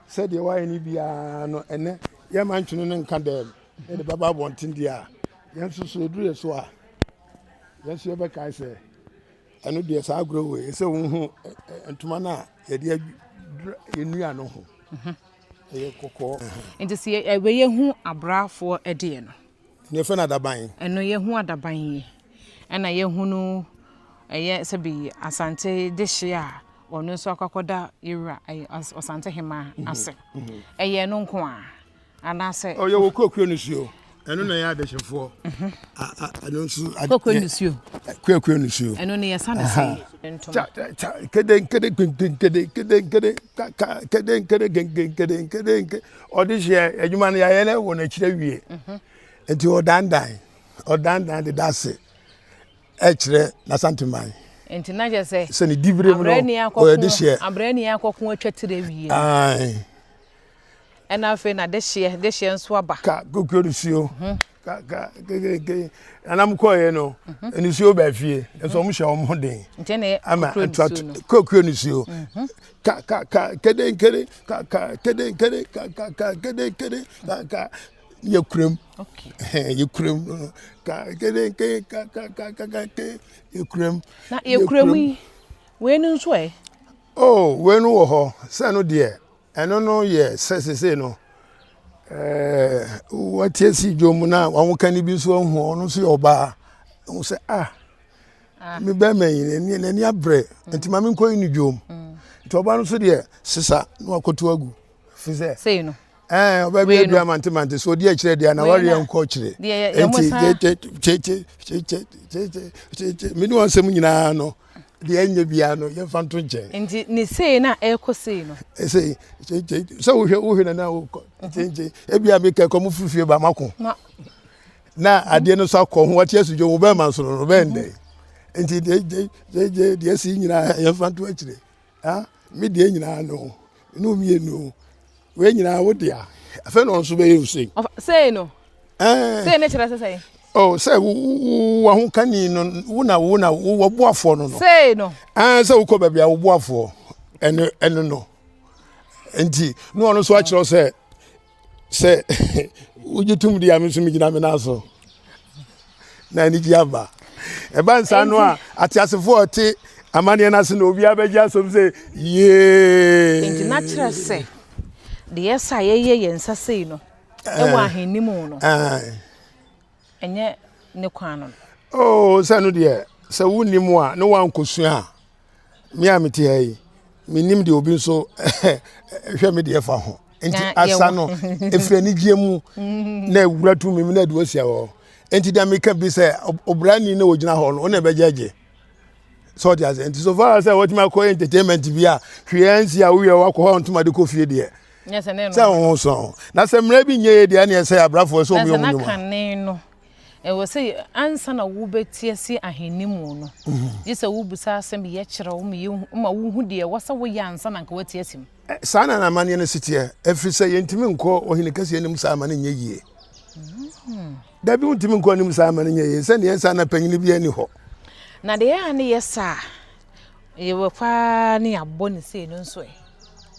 B: sɛdeɛ wayɛ no biara no ɛnɛ yɛma ntwene no nka dɛm ɛde bɛba abɔnten deɛ a yɛn nso so ɛduru yɛ so a yɛn nso yɛbɛkae sɛ ɛno deɛ saa agorɔ wei sɛ wohu ntoma no a yɛde adura yɛn no ho mhm. ɛyɛ kɔkɔɔ.
A: Nti sɛ ɛwɛ yɛhu abrafoɔ ɛdeɛ no.
B: Ne yɛfɛ no adaban.
A: Ɛno yɛhu adaban yi ɛna yɛhu no ɛyɛ sɛbi Asante dehye a ɔno nso akɔ akɔda yɛwura Ɔsante hemaa mhm. ase. Mhm. Ɛyɛ ɛno nko a. anaasɛ.
B: Ɔyɛ wɔ kuakua nisuo. Ɛno na ɛyɛ adehyefoɔ. Mhm. Ɛno nso.
A: Kuakua nisuo.
B: Kuakua nisuo.
A: Ɛno ne yɛsa ne sɛ ntoma.
B: Cha cha kede nkede kede nkede kede nkede ka ka kede nkede kede nkede nkede nkede ɔde hyɛ adwuma no yɛayɛ no wɔ n'akyiri awie. Mhm. Nti ɔdandan ɔdandan deda ase ɛkyerɛ n'asanteman.
A: Nti na kyerɛ sɛ.
B: Sɛ ne dibire mu no ɔyɛ de hyɛ.
A: Abrani akɔko atwa tire awie.
B: Ayi.
A: Ɛna afei na dehyeɛ dehyeɛ nso aba.
B: Ka kokio nisuo mhm. ka ka kekeke anam kɔɛ no mhm. nisuo baa fie nso wɔn hyɛ wɔn ho den.
A: Nti na
B: ama ntoato kokio nisuo mhm. ka ka ka kede nkede ka ka kede nkede ka ka ka kede nkede ka ka yɛ kuram yɛ kuram ka kede nkede ka ka ka ka ka ke yɛ kuram.
A: Na yɛ kuram yi wei no nso ɛ.
B: Oh wei no wɔ hɔ sɛ no deɛ. Ɛno no yɛ sɛ sesei no wɔte asi dwom mu na wɔn kani bi nso ahu ɔno nso yɛ ɔbaa ɛhu sɛ ah, ah. me bɛrima yi n'ani n'ani abrɛ mm. nti maame nkɔ yi ne dwom mm. nti ɔbaa no nso deɛ sesa na wakɔto agu fi sɛ
A: sei no
B: ɛɛ ɔbaa bi adua mantemante so odi akyerɛ deɛ na wareɛ nkɔ akyire nti kyekye kyekye kyekye kyekye me ne wɔn nsɛm nyinaa no deɛ ɛnyɛ biara no yɛmfa nto nkyɛn.
A: Nti ne sei na ɛrekɔ sei no.
B: Sei sɛ wohwɛ wohwɛ na na wokɔ nkyɛnkyɛn ebi a meka kɔ mo firi fie ba mako na adeɛ no nso akɔ ho wate asu dwom wo bɛrima nso no bɛn dɛn nti deɛ deɛ deɛ si nyinaa yɛmfa nto akyire ah me deɛ nyinaa no ne mmienu wei nyinaa wo dea afei na ɔno nso bɛyɛ wo sei.
A: Sei no. Sei ne kyerɛ sɛ sɛn.
B: Oh, sɛ wo wahokani no wo na wo na wo wɔboafoɔ no no.
A: Sei no.
B: Ɛɛ sɛ wokɔ baabi a woboafoɔ ɛno ɛno no nti na ɔno nso akyerɛw sɛ sɛ wogye tom deɛ a me nso megyina me nan so na anigye aba ɛba nsa no a ateasefoɔ a ɔte amanneɛ no ase na obiara bɛgye asom sɛ yee
A: nti na kyerɛ sɛ deɛ ɛsɛ a yɛyɛ yɛn nsa sei no ɛwɔ ahenni mu no ɛnyɛ ne kwan no
B: oh sɛ no deɛ sɛ wonni mu a ne wankɔsua a Me a mete ha yi, menim deɛ obi nso hwɛ me deɛ fa ho. Nti asa no, ɛfiri anigyeɛ mu na awura tumi mu na ɛde wasia hɔ. Nti deɛ meka bi sɛ obrani na ɔgyina hɔ no, ɔna ɛbɛgyɛgye. Sɛ ɔte ase. Nti so far sɛ watumi akɔ entertainment bi a, hwee ansi a wowie wakɔ hɔ ntoma de kɔ fie deɛ. Sɛ wo ho sɔn. Na sɛ mmerɛ bi nyɛ yɛ deɛ ɛneɛ sɛ abrafoɔ sɛ ɔmo yɛ ɔmo nnwuma.
A: Na kane no. Ɛwɔ sɛ ansa na wobɛte ase ahenni mu no, gye sɛ wobisa asɛm, yɛkyerɛ wo ma yɛhu, ma wohu deɛ ɛwɔ sɛ woyɛ ansa na anka woate ase mu.
B: Saa na n'amanneɛ no si teɛ, ɛfiri sɛ yɛntumi nkɔ ɔhene kɛseɛ anim saa ma no nyɛ yie. Dabi, wontumi nkɔ anim saa ma no nyɛ yie, sɛdeɛ saa na panyini biara nni hɔ.
A: Na deɛ ɛyɛ a ne yɛ saa a, yɛwɔ paa ne yɛabɔ ne sei no nso ɛ?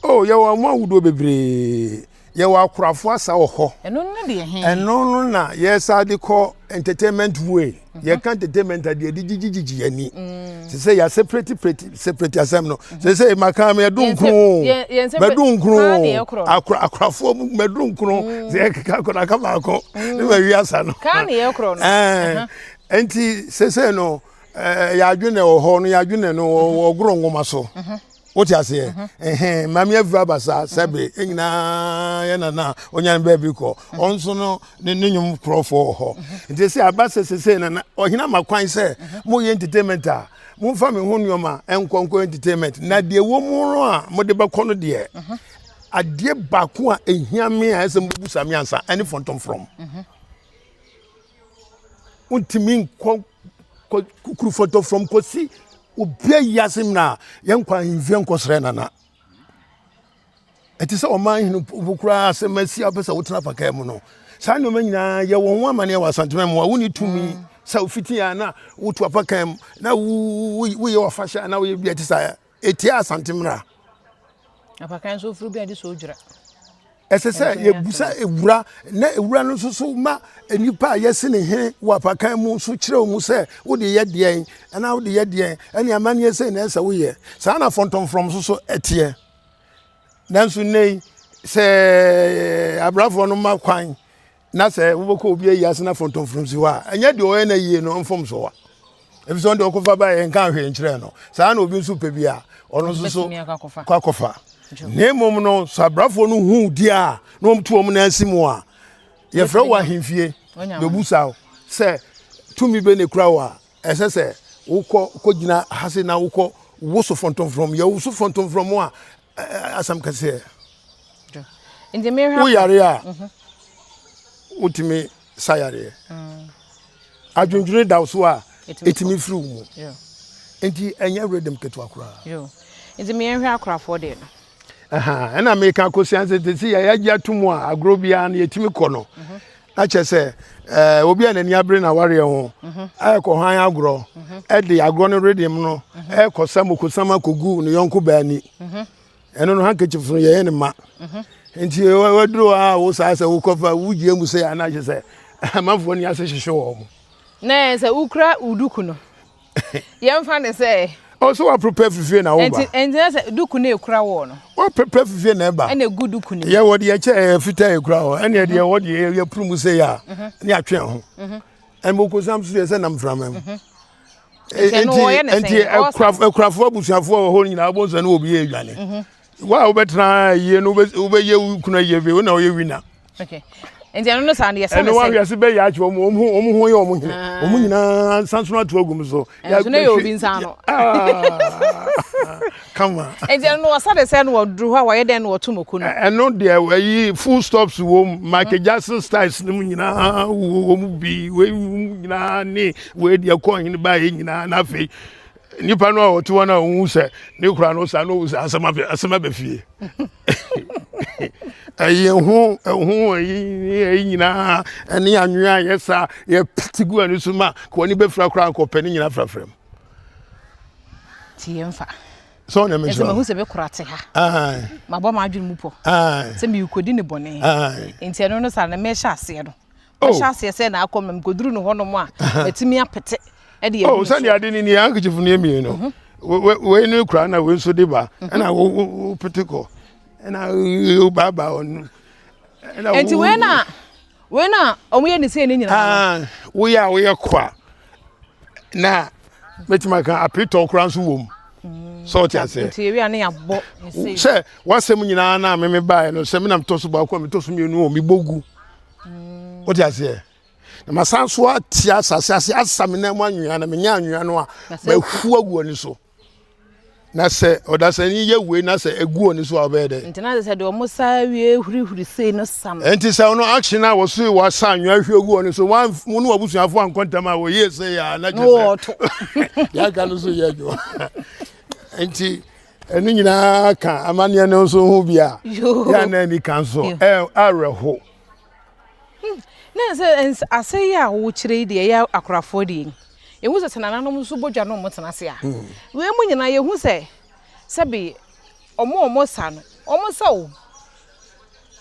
B: Oh, yɛwɔ ɔmo ahodoɔ bebree. Yɛwɔ akorafo asa wɔ hɔ.
A: Ɛno no deɛ he?
B: Ɛno no na yɛsa de kɔ entertainment way. Mhm. Yɛka entertainment a deɛ yɛde gyigyigyi yɛn ani. Mm. Sɛ sɛ yɛ separate separate separate asɛm no. Mhm. Sɛ sɛ maka mɛdu nkron. Mɛdu nkron. Akora akorafoɔ mu mɛdu nkron. Mm. Sɛ yɛkeka akora aka baako. Mm. Ne ma wi asa no.
A: Kaa ne yɛ korɔ no.
B: Ɛɛ nti sɛ sɛ no ɛɛ yɛ adwene wɔ hɔ no yɛ adwene no wɔ goro nwoma so. Mhm. Wote aseɛ? Ɛhɛn, Maame Afua Abasa, sɛbe, yɛn nyinaa yɛ nana a ɔnya ne baabi kɔ. Ɔno nso no, ne ne nnwom korɔfoɔ wɔ hɔ. Nti sɛ aba sɛ sesei na na ɔhene ama kwan sɛ moyɛ entertainment a, momfa me ho nneɛma nkɔ nkɔ entertainment. Na deɛ ɛwɔ mu no a mode bɛkɔ no deɛ, adeɛ baako a ɛhia me a ɛsɛ mobɛbusa me ansa ɛne fɔntɔmfrɔm. Wontumi nkɔ kɔ kukuru fɔntɔmfrɔm kɔsi obi ayi ase na yɛnkɔ ahemfie nkɔsrɛ nana. Ɛte sɛ ɔman hene mpo koraa asɛm asi a wopɛ sɛ wotena apakaa mu no. Saa nneɛma nyinaa yɛ wɔn ho amanneɛ wɔ Asantema mu a wonni tumi mm. sɛ wofiti a na wotu apakaa mu na woyɛ w'afahyɛ a na woyɛ bi a ɛte saa. Ɛtia Asante mmara.
A: Apakan nso ofuru bi a de so odwira.
B: Ɛsɛ sɛ yɛbusa ewura na ewura no nso so ma nnipa a yɛsi ne hene wɔ apakan mu nso kyerɛ wɔn sɛ wode yɛ deɛn anaa wode yɛ deɛn ɛne amanneɛ sɛ na ɛsɛ woyɛ. Saa na fɔntɔmfrɔm nso so ɛteɛ. Nanso nnɛ yi sɛ abrafoɔ no ma kwan na sɛ wobɛkɔ obi ayi ase na fɔntɔmfrɔm si hɔ a, ɛnyɛ deɛ ɔyɛ no ayie no mfomsoɔ a ɛfiri sɛ ɔno deɛ ɔkɔfa baeɛ nka hwee nkyerɛɛ no. Saa na obi nso pɛ bi a ɔno nso so kɔ akɔfa. Na mmom no sɛ abrafoɔ no hu di a na wɔn to wɔn nan si mu a, yɛfrɛ wɔ ahemfie bɛbusa wo sɛ tumi bɛ ne kura wo a ɛsɛ sɛ wokɔ kɔgyina ha se na wokɔ woso fɔntɔmfrɔm. Yɛwoso fɔntɔmfrɔm a asɛm kɛseɛ. Woyare a mhm. wotumi sa yareɛ. Mm. Adwendwene da wo so a ɛtumi firi wo mu. Nti ɛnyɛ rhythm ketewa koraa.
A: Nti meyɛnhwɛ akorafoɔ deɛ no.
B: Ɛna meka kɔsi ansa te sɛ yɛagye ato mu a agorɔ biara no yɛtumi kɔ no. Mhm. Na kyerɛ sɛ ɛɛ obi a n'ani abere na awareɛ ho mhm. ɛkɔ han agorɔ ɛde agorɔ no rhythm no ɛkɔ sa mokosam akɔgu ne yɔnko baa ni. Ɛno no handkerchief no yɛyɛ ne ma. Nti waduro a wo saa sɛ wokɔfa wogyia mu sɛ ana kyerɛ sɛ amanfoɔ ni ase hyehye wɔn.
A: Na sɛ wokura wo duku no yɛmfa ne sɛ.
B: Ɔ sɛ waprepare fifie na woba.
A: Nti nti na sɛ duku no ekura wɔ no.
B: Waprepare fifie na ɛba.
A: Ɛna egu duku no.
B: Yɛ wɔ deɛ kyɛ ɛyɛ fitaa ekura hɔ ɛna deɛ wɔ deɛ yɛ puru mu sɛ yɛ a ne atwe ho. Ɛna okosam so yɛ sɛ nam mframa mu.
A: Nti
B: nti akurafo abusuafoɔ wɔ hɔ nyinaa wobɛhu sɛ ne obi yɛ adwane. Wo a wobɛtena yie no wobɛyɛ wo kunu ayie bi wo na woyɛ wina.
A: Nti ɛno no saa no yɛsa
B: ne sɛ. Ɛno wahwɛ ase bɛyɛ akyɛ wɔn wɔn ho wɔn ho yɛ wɔn hene ah. wɔn nyinaa nsansono ato agu mu so.
A: Ɛnso ne yɛ obi nsa ano.
B: Ah. Kama.
A: Nti ɛno no wɔsa de sɛ no wɔduru hɔ a wɔyɛ dɛn na wɔto moko no.
B: Ɛno deɛ ɛyi full stops wɔ mu Michael mhm. Jackson styles no mu nyinaa wɔ mu bi wei mu nyinaa ne wei deɛ kɔɔ hene baayɛ nyinaa na afei nipa no a ɔte hɔ no a ɔhu sɛ ne kura no saa na ɔhu sɛ asɛm abɛ asɛm abɛ fie ɛyɛ ho ɛho ɛyi ɛyi nyinaa ɛne anwea yɛ saa yɛ piti gu ɛno so ma kò ani bɛfira koraa nkɔpɛ ne nyinaa frafra mu.
A: ti yɛn fa.
B: sɛ ɔna mi
A: sɛ mahu sɛ me kora te ha mabɔ m'adwene mu pɔ sɛ merekɔdi ne bɔne nti ɛno no saa na mehyɛ aseɛ no oh. mehyɛ aseɛ sɛ na akɔ ma mekɔduru no hɔnom a matumi apete ɛde
B: oh, sɛdeɛ ade no ni handkerchief no yɛ mmienu mhm. wei no kura na wei nso de ba mhm. ɛna wopete kɔ ɛna wobaabaa ɔno
A: nti wei na wei na wɔn yɛ ne sei ne nyinaa.
B: Ah, woyɛ a woyɛ kɔ a na mɛtumi aka apetɔ koraa nso wɔ mu mm. sɛ ɔte aseɛ
A: nti ewi a ne yɛabɔ ne sei
B: sɛ wasɛm nyinaa na meme baeɛ no sɛ menam tɔ so baako a metɔ so mmienu wɔ mebɔ gu mm. wote aseɛ na masan so atia asase ase asa me nan mu anwea na menya anwea no a mahu agu ani so. Na sɛ ɔdasani yɛ wei na sɛ egu oni so a ɔbɛyɛ dɛ.
A: Nti na sɛ deɛ ɔmo saa wie hurihuri sei no sa no.
B: Nti sɛ ɔno action a wɔso wɔasa anwea hwie gu ɔno so wɔn mo ne wɔabusuafo ankɔ ntɛm a wɔyie sɛ yɛ a na kyerɛ sɛ yɛaka no so yɛ adwuma. Nti ɛno nyinaa ka amanneɛ no nso ho bi a yɛ na ani ka nso awerɛho.
A: Na sɛ ase yi a wokyerɛ yi deɛ ɛyɛ akorafoɔ deɛ yi, yɛhu sɛ sɛ nananom nso bɔ dwa na wɔn tena ase a, hmm. wei mu nyinaa yɛhu sɛ sɛbi wɔn a wɔn sa no, wɔn sa o.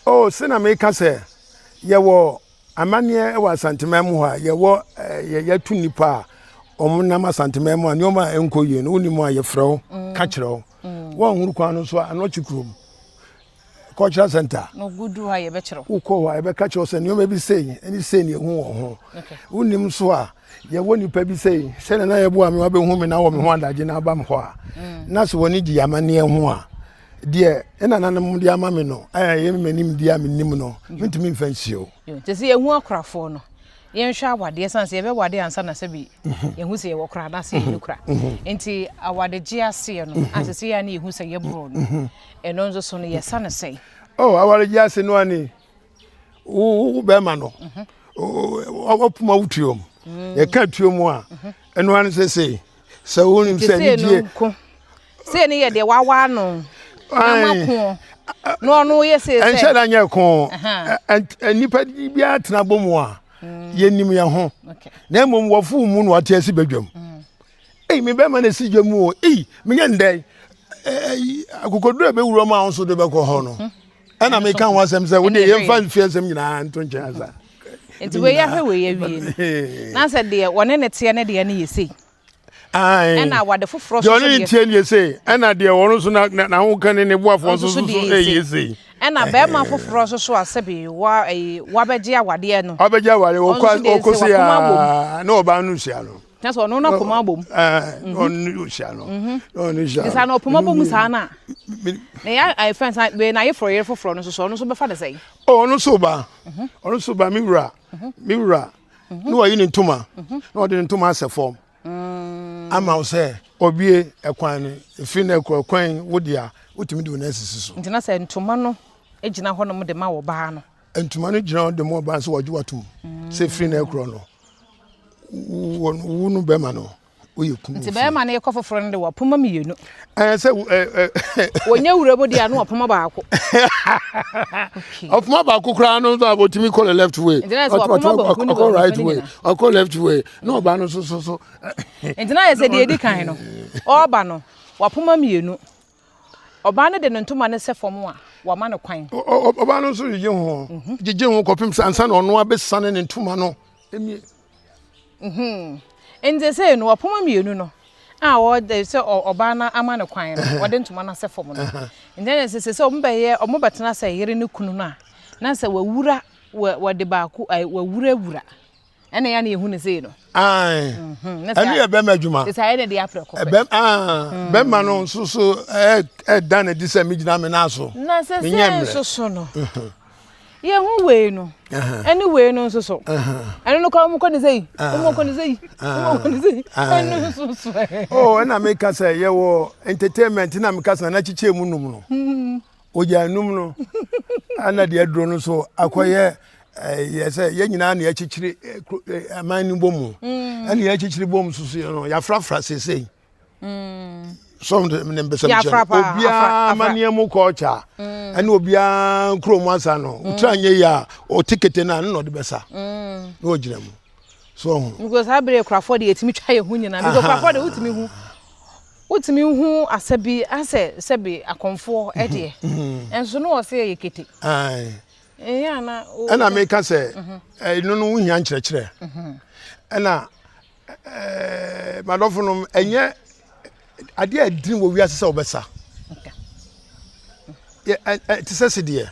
B: Oh, sɛ na meka sɛ yɛwɔ amanneɛ wɔ Asanteman mu hɔ a yɛwɔ yɛtu nnipa a wɔn nam Asanteman mu a nneɛma a ɛnkɔ yie no wonim a yɛfrɛ wo mm. ka kyerɛ wo mm. wɔnhuru kwan no so a anɔkye kurom cultural center.
A: Na ogudu hɔ a yɛbɛkyerɛ
B: wo. Wokɔ hɔ a yɛbɛka kyerɛ wo sɛ nneɛma bi sei ne sei na ehu wɔ ho. Wonim nso a yɛwɔ nipa bi sei sɛnea na yɛboa me wabɛhu me na wɔ me ho adagye na aba me hɔ a mm. na sɛ wɔne gye amanneɛ ho a deɛ ɛna nanom de ama me no ɛyɛ m'anim deɛ a menim no mm. mentumi mfa nsie o.
A: Nti sɛ yɛhu akorafoɔ no yɛnhwɛ awadeɛ sane sɛ yɛbɛwade ansa na sɛbi mhm. yɛhu sɛ yɛwɔ kora anaasɛ yɛnni kora mhm. nti awadegye aseɛ no mhm. asɛ sɛ yɛ a ne yɛhu sɛ yɛborɔ no ɛno nso so no yɛsa no sɛn
B: oh awaregye ase no ani wo bɛrima no wapoma wo tuom yɛka tuo mu a ɛno ano sɛ sei sɛ wonim sɛ anigye
A: sei ne yɛ deɛ wawa no na mako na ɔno yɛ sei sɛ
B: ɛnhyɛ da nyɛ ko nnipa biara tena bɔ mu a mm. yɛnim yɛn ho na mmom wɔfo mu na wate asi badwam mm. ei me bɛrima na esi dwa mu o ei menyɛ ndɛ akokoduro a ɛbɛwura mu a nso de bɛkɔ hɔ no mhm. ɛna meka ho asɛm sɛ wode yɛmfa mfie asɛm nyinaa nto nkyɛn asa
A: nti wei ahwɛ wei awie no na sɛ deɛ wɔne ne teɛ ne deɛ no yɛ sei ɛna awade foforɔ
B: so deɛ ɔne ne teɛ ne yɛ sei ɛna deɛ ɔno nso n'ahoka ne ne boafoɔ nso so yɛ sei
A: ɛna bɛrima foforɔ nso so a sɛbi wa ɛyi wabɛgye awadeɛ no
B: wabɛgye awadeɛ ɔkɔ ɔkɔ se aa na ɔbaa no hyia no
A: na sɛ ɔno na kɔma abom
B: mhm. ɔno hyia no mhm. ɔno hyia
A: no sɛ na ɔpoma bom saa na na yɛ ayɛ sa wei na ayeforo yere foforɔ no nso so ɔno nso bɛfa ne sɛn
B: ɔno nso ba mhm. ɔno nso ba me wura me wura na wayi ne ntoma na ɔde ne ntoma asɛ fam mm. ama wo sɛ ɔbie ɛkwan no ɛfiri no ɛkɔ ɛkwan wo deɛ wotumi de wo nan sisi so
A: nti na sɛ ntoma no gyina hɔnom de ma wɔ baa no
B: ntoma no gyina hɔ de ma ɔbaa sɛ wɔgye watom sɛ ɛfiri no ɛkorɔ no wo no bɛma no woyɛ kunu
A: nti bɛrima no yɛkɔ foforɔ no de wɔpoma mmienu
B: ɛɛ sɛ
A: ɛɛ wɔnyɛ wura mu deɛ ano ɔpoma baako
B: ɔpoma baako koraa no nso a wɔtumi kɔ the left way ɔkɔ right way ɔkɔ left way na ɔba no so so so
A: nti na yɛ sɛ deɛ edi kan no ɔreba no wapoma mmienu ɔbaa no de ne ntoma no sɛ fam a wama no kwan
B: ɔbaa no nso gyegye ho mhm. gyegye ho kɔpem sɛ ansa na ɔno abɛsane ne ntoma no emie
A: Mhm. Nti sei no, ɔpoma mmienu no a wɔde sɛ ɔbaa no ama no kwan no, wɔde ntoma no asɛ fam no. Nti ɛna sɛ sɛ wɔn bɛyɛ wɔn bɛtena sɛ yere ne kunu no a, na sɛ wɔawura wɔde baako wɔawurawura ɛna yɛ na yɛhu no sei no.
B: Ae. Mhm. Ɛno yɛ bɛrima adwuma.
A: Sɛ ayɛ ne de aprɛko pɛ.
B: Ah, mm. Bɛrima no nso so ɛda ne di sɛ megyina me nan so.
A: Na sɛ sɛ nso so no. Mhm. Yɛhu wei no ɛne wei no nso so ɛno no kora wɔn kɔ ne sɛ yi wɔn kɔ ne sɛ yi wɔn kɔ ne sɛ yi ɛno nso so
B: ɛ. Oh ɛna meka sɛ yɛwɔ entertainment na meka sɛ nana kyekyɛ mu num no hmm. ogya num no ɛna deɛ aduro no so akɔyɛ yɛ sɛ yɛn nyinaa na yɛkyekyere aman no bɔ mu hmm. ɛna yɛkyekyere bɔ mu soso yɛ no yɛafrafra seesei. sɔm de ne mpɛsɛ mekyɛ obiara amaneɛ mu culture mm. ɛne obiara nkuro mu asa no mm. wotira nyɛ yi a ɔte kete no a ne na ɔde bɛsa mm. na ɔgyina mu so ɔho
A: because saa bere kurafoɔ de yɛtumi twa yɛ ho nyinaa because kurafoɔ de wotumi hu wotumi hu asɛ bi asɛ sɛbi akɔmfoɔ ɛdeɛ nso no ɔsɛ yɛ kete
B: ɛna meka sɛ ɛno no wohia nkyerɛkyerɛ ɛna Ɛɛ m'adɔfo nom, ɛnyɛ adeɛ a ɛdini wɔ wiase sɛ wɔbɛsa. Te sɛ sedeɛ,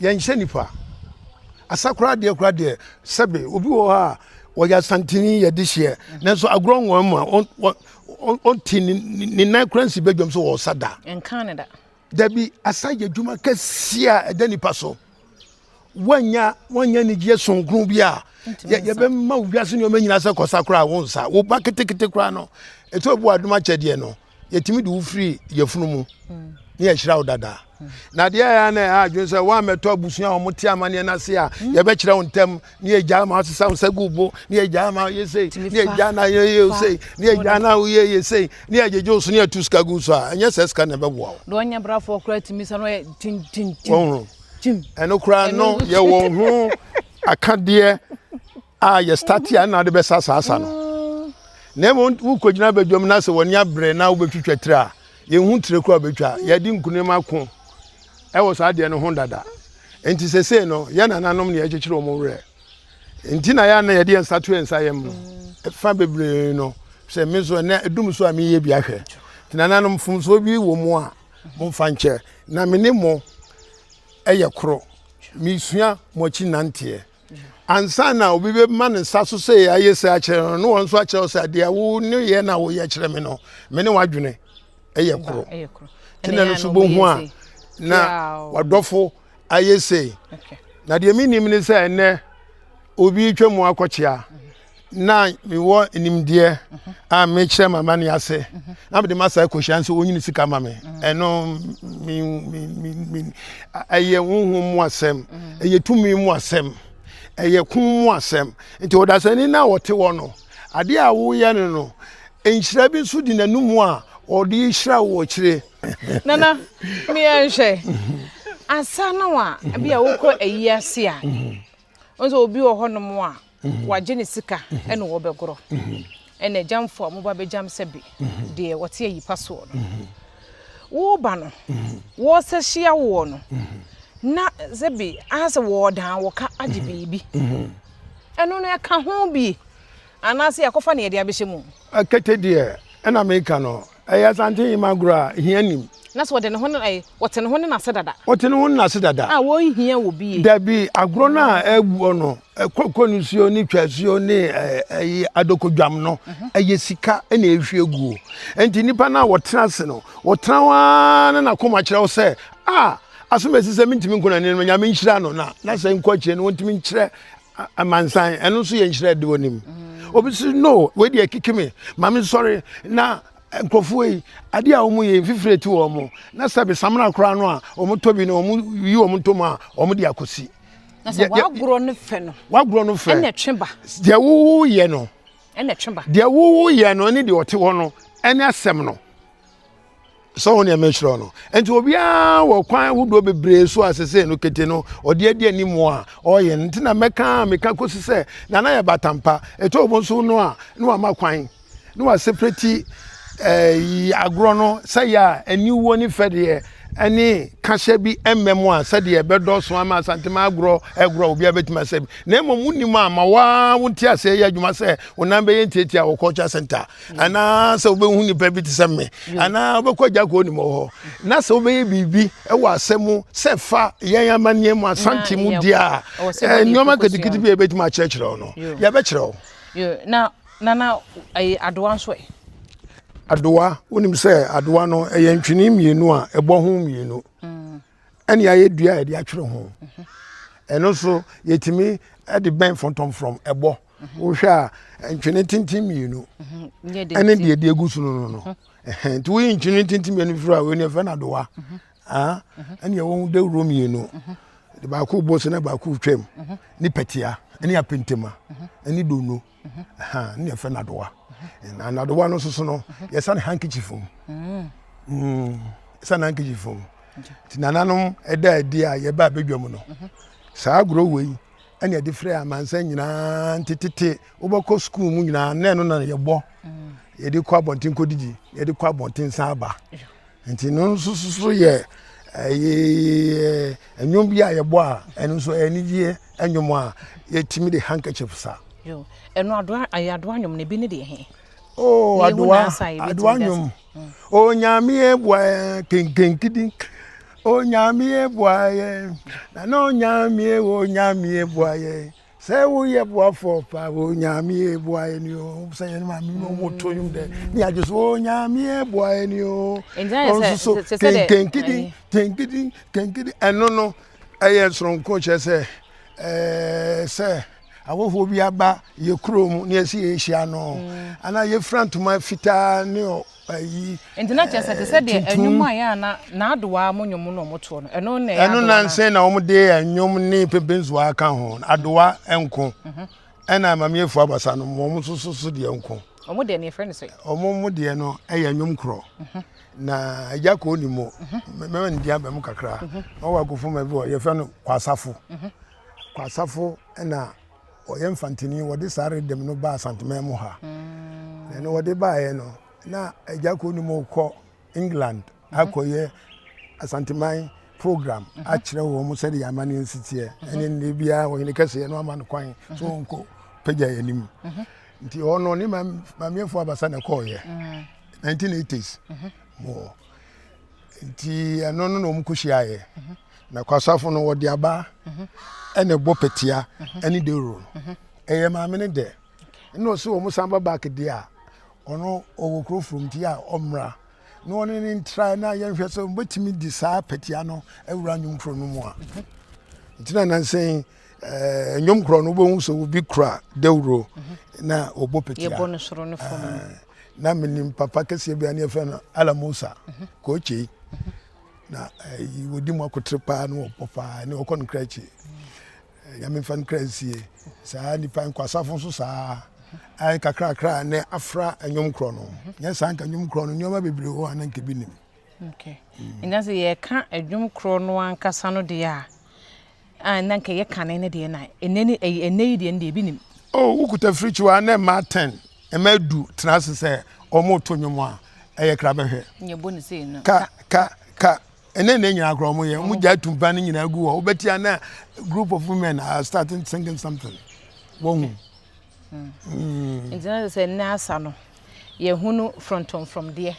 B: yɛnhyɛ nipa. Asa koraa deɛ koraa deɛ sɛbe obi wɔ hɔ a wɔyɛ asantini yɛde hyeɛ nanso agorɔ nwɔn mu a ɔnte ne nan koraa nsi badwam sɛ wɔresa da.
A: Nka ne da.
B: Dabi, asa yɛ adwuma kɛseɛ a ɛda nipa so. Woannya woannya anigyeɛ sonkron bi a yɛbɛma wo wiase nneɛma nyinaa sɛ kɔsa koraa wo nsa wo ba ketekete koraa no ɛtɔ bu adom akyɛdeɛ no. Yɛtumi de wo firi yafunu mu ne yɛhyira wo dada. Na adeɛ a ɛyɛ na ɛha adwene sɛ woammɛtɔ abusua a wɔte amanneɛ no ase a, yɛbɛkyerɛ wo ntɛm ne yɛgyaa ma asesa wo nsa gu bo ne yɛgyaa ma yɛ sei ne yɛgyaa na yɛyɛ sei ne yɛgyaa na woyɛ yɛ sei ne yɛgyegye wo so ne yɛtu sika gu so a, ɛnyɛ sɛ sika na ɛbɛboa wo.
A: Na ɔnyɛ brafoɔ koraa tumi sa no ɔyɛ tim tim tim.
B: Tim. Ɛno koraa no yɛwɔ ho akadeɛ a yɛ start a na ade bɛsa saa sa no. Na mmom wokɔgyina badwam na sɛ w'ani abrɛ na wobɛtwitwa tiri a, yɛnhu tire koraa wobɛtwa. Yɛde nkunim ako ɛwɔ saa adeɛ no ho dada. Nti sesei no, yɛn nananom na yɛkyekyere wɔn werɛ. Nti na yɛn na yɛde yɛn nsa to yɛn nsa yam no. Ɛfa bebree no, sɛ me nso ɛnɛ ɛdum so a meyɛ bi ahwɛ. Nti nananom mfomsoɔ bi wɔ mu a, momfa nkyɛ. Na me ne mo yɛ koro. Mesua mo akyi nanteɛ. Ansa na obi bɛma ne nsa so sɛ ayɛ sɛ akyerɛ no, na wɔn nso akyerɛ wo sɛ deɛ wo ne yɛ na woyɛ kyerɛ me no, me ne w'adwene yɛ koro. Nti na no nso bɛhu a na wadɔfo ayɛ sei. Na deɛ menim ne sɛ ɛnnɛ obi retwa mu akɔkyea na mewɔ nimdeɛ a mekyerɛ mama ne ase na mede masa akɔhyia nso ɔnyini sika ma me ɛno ɛyɛ honhom mu asɛm, ɛyɛ tumi mu asɛm, ɛyɛ ko mu asɛm. Nti ɔdasani no a ɔte hɔ no, adeɛ a woyɛ no no, nhyira bi nso di n'anum a ɔde hyira wo akyire.
A: Nana, meɛnhwɛ ansa na wa bi a wokɔ ayi ase a, nso obi wɔ hɔnom a wagye ne sika ɛna wɔbɛgorɔ ɛna agyamfo a moba bɛgyam sɛ bi deɛ wɔte ayi pa soɔ no, woba no wɔsɛ hyia woɔ no na sɛ bi asɛ wɔɔdan wɔka agye biribi, ɛno no ɛka ho bi anaasɛ yɛakɔfa ne yɛde abɛhyɛ mu?
B: Kete deɛ ɛna meka no, ɛyɛ Asante Hema agorɔ a hia nim.
A: Na sɛ wɔde ne ho ne ɛɛ wɔte ne ho ne n'ase dada.
B: Wɔte ne ho ne n'ase dada.
A: A wɔnhia wɔ bie.
B: Dabi, agorɔ no a ɛwɔ no, kɔkɔ nsuo ne twasuo ne ɛyi adokodwam no, ɛyɛ sika na ɛhwie guo. Nti nipa no a wɔtena ase no, wɔtena hɔ ara na n'akoma kyerɛ wo sɛ, a asom asi sɛ mentumi nko n'ani no, Nyame nhyira no na na sɛ nkɔ akyire no wɔntumi nkyerɛ amansan, ɛno nso yɛ nhyira de wɔ nim. Obi si no, wei deɛ kiki me, ma me nsɔre na nkurɔfoɔ yi, adeɛ a wɔn yɛ mfifire ti wɔn, na sɛbi samina koraa no a wɔn tɔ bi no wɔn yi wɔn ntoma a wɔn de akɔsi.
A: Na sɛ wagorɔ no fɛ no.
B: Wagorɔ no fɛ.
A: Ɛna ɛtwe ba.
B: Deɛ wowo yɛ no.
A: Ɛna ɛtwe ba.
B: Deɛ wowo yɛ no ne deɛ ɔte hɔ no ɛne asɛm no. Sɛ wɔn nea mekyerɛ no. Nti obiara wɔ kwan ahodoɔ bebree so a sese no kete no ɔde adi anim a ɔyɛ no. Nti na mɛka a meka kɔsi sɛ nana yɛ batampa. Ɛtɔ obo nso no a na wama kwan na wasepreti ɛyi agorɔ no sɛ yɛ a aniwuo ne fɛdeɛ ɛne kahyɛ bi mmɛ mu a sɛdeɛ ɛbɛdɔɔso ama Asantema agorɔ ɛgorɔ a obiara bɛtumi asɛ bi. Na mmom wonim a ma waa wo nte aseɛ yɛ adwuma sɛ wo nan bɛyɛ ntiatia wɔ culture center anaa sɛ wobɛhu nipa bi te sɛ me anaa wobɛkɔ agya kɔ onim hɔ na sɛ wobɛyɛ biribi wɔ asɛm mu sɛ fa yɛn amanneɛ mu Asante mu deɛ a nneɛma nketenkete bi a yɛbɛtumi akyerɛkyerɛ wo no yɛbɛkyerɛ wo.
A: Na Nana, ɛyɛ adowa nso ɛ?
B: Adowa, wonim sɛ adowa no ɛyɛ ntwene mmienu a ɛbɔ ho mmienu ɛne ayɛ dua a yɛde atwere ho. Ɛno nso yɛtumi de bɛn fɔntɔmfrɔm ɛbɔ. Wohwɛ a ntwene tenten mmienu ɛne deɛ ɛde agu so no no. Nti woyi ntwene tenten mmienu firi a wei no yɛfrɛ no adowa. Ɛne ɛwɔ dawuro mmienu. De baako bɔ so na baako twam. Ne pɛtea ɛne apentema ɛne dono. Ne yɛfrɛ no adowa. Na adowa no nso so no yɛsa ne handkerchief mu. Yɛsa ne handkerchief mu. Nti nananom ɛda adi a yɛba abɛdwa mu no, saa agorɔ wei ɛna yɛde frɛ amansan nyinaa. Nti tete wobɛkɔ sukuu mu nyinaa na ɛno na yɛbɔ. Yɛde kɔ abɔnten kɔdidi, yɛde kɔ abɔnten san aba. Nti no nso so yɛ ɛyɛ nnwom bi a yɛbɔ a ɛno nso ɛyɛ anigyeɛ nnwom a yɛtumi de handkerchief sa.
A: Ɛno adoa ɛyɛ adoa nnwom na ebi ne deɛ he?
B: Oh, adoa adoa nnwom. Onyame boa yɛn kenkenkidi. Onyame boa yɛn. Nana onyame onyame boa yɛn. Sɛ woyɛ boafoɔ pa Onyame boa yɛn o. Sɛ yɛn maame no wɔn to nnwom dɛ ne yɛagye so Onyame boa yɛn o. Ɔno nso so kenkenkidi kenkidi kenkidi ɛno no ɛyɛ soronko kyerɛ sɛ ɛɛ sɛ ahɔhoɔ bi aba yɛ kurom ne yɛsi yɛhyia no anaa yɛfira ntoma fitaa ne. ayi.
A: Nti na kyerɛ sɛ te sɛ deɛ ɛnwom a yɛ a na n'adowa mo nwom na wɔn toɔ no ɛno na ɛyɛ
B: adowa. Ɛno nansa na wɔn de ɛnwom ne pempensoa aka ho adowa nko mhm. ɛna maame efu abasa no wɔn nso so so deɛ nko.
A: Wɔn deɛ no yɛfrɛ no sɛ.
B: Wɔn mo deɛ no ɛyɛ nwom korɔ mhm. na agya koo ni mo mhm. mɛma ne din aba mu kakra na wɔwɔ akofo ma bi wɔ yɛfrɛ no kwasafo kwasafo ɛna. Ɔyɛ Mfantini, wɔde saa rhythm no baa Asanteman mu ha. Mm. Na ɛno wɔde baeɛ no, na Agya Koo Nimo kɔ England mhm. akɔyɛ Asanteman program mhm. akyerɛ wɔn sɛdeɛ yɛn amanneɛ nsi teɛ. Mhm. Ɛne nnɛ biara ɔhene kɛseɛ no ama no kwan so ɔnkɔ pagya yɛn anim. Nti hɔ no ne mameɛfoɔ abasa na ɛkɔɔyɛ 1980s mɔ. Nti ɛno no na wɔn kɔhyiaeɛ. Na kwasafo no wɔde aba ɛna ɛbɔ pɛtia ɛne dawuro no. Ɛyɛ maame no dɛ. Ɛna ɔsɛ wɔn san ba back deɛ a ɔno ɔwɔ kuro from nti a ɔmmra na ɔne ne ntra na yɛnhwɛ sɛ wɔbɛtumi de saa pɛtia no awura nnwom kuro no mu a. Nti na nansa yi ɛɛ nnwom korɔ no wobɛhu sɛ obi kura dawuro na ɔbɔ pɛtia.
A: Yɛbɔ no soro ne fam.
B: Na menim papa kɛseɛ bi a ne yɛfrɛ no Alamosa Kookyei. Na ɛyi wɔdi mu akotere paa na wɔbɔ paa ne wɔkɔ no kra akyi. Nyame mfa no kra nsie. Saa nipa nkwasafo nso saa ayɛ kakrakra ne afra nnwom korɔ no. Nyɛ saa nka nnwom korɔ no nneɛma bebree wɔ hɔ a na nka bi nim.
A: Okay. Nti sɛ yɛka nnwom korɔ no ankasa no deɛ a, a na nka ɛyɛ kane no deɛ na ɛnɛ ne ɛyi ɛnɛ yi deɛ no deɛ ebi nim.
B: Oh, wokuta firikyiwa na mmaa ten, mmaa du tena ase sɛ wɔreto nnwom a, ɛyɛ kra bɛhwɛ.
A: Nyɛ bɔ ne sei no.
B: Ka ka ka ɛnɛ nɛ nyinaa koraa wɔn yɛ wɔn gya tumpa no nyinaa gu hɔ wobɛtia na group of women are starting singing something wɔn ho.
A: Mm. Nti na sɛ nnɛ asa no yɛhunu frɔntɔmfrɔm deɛ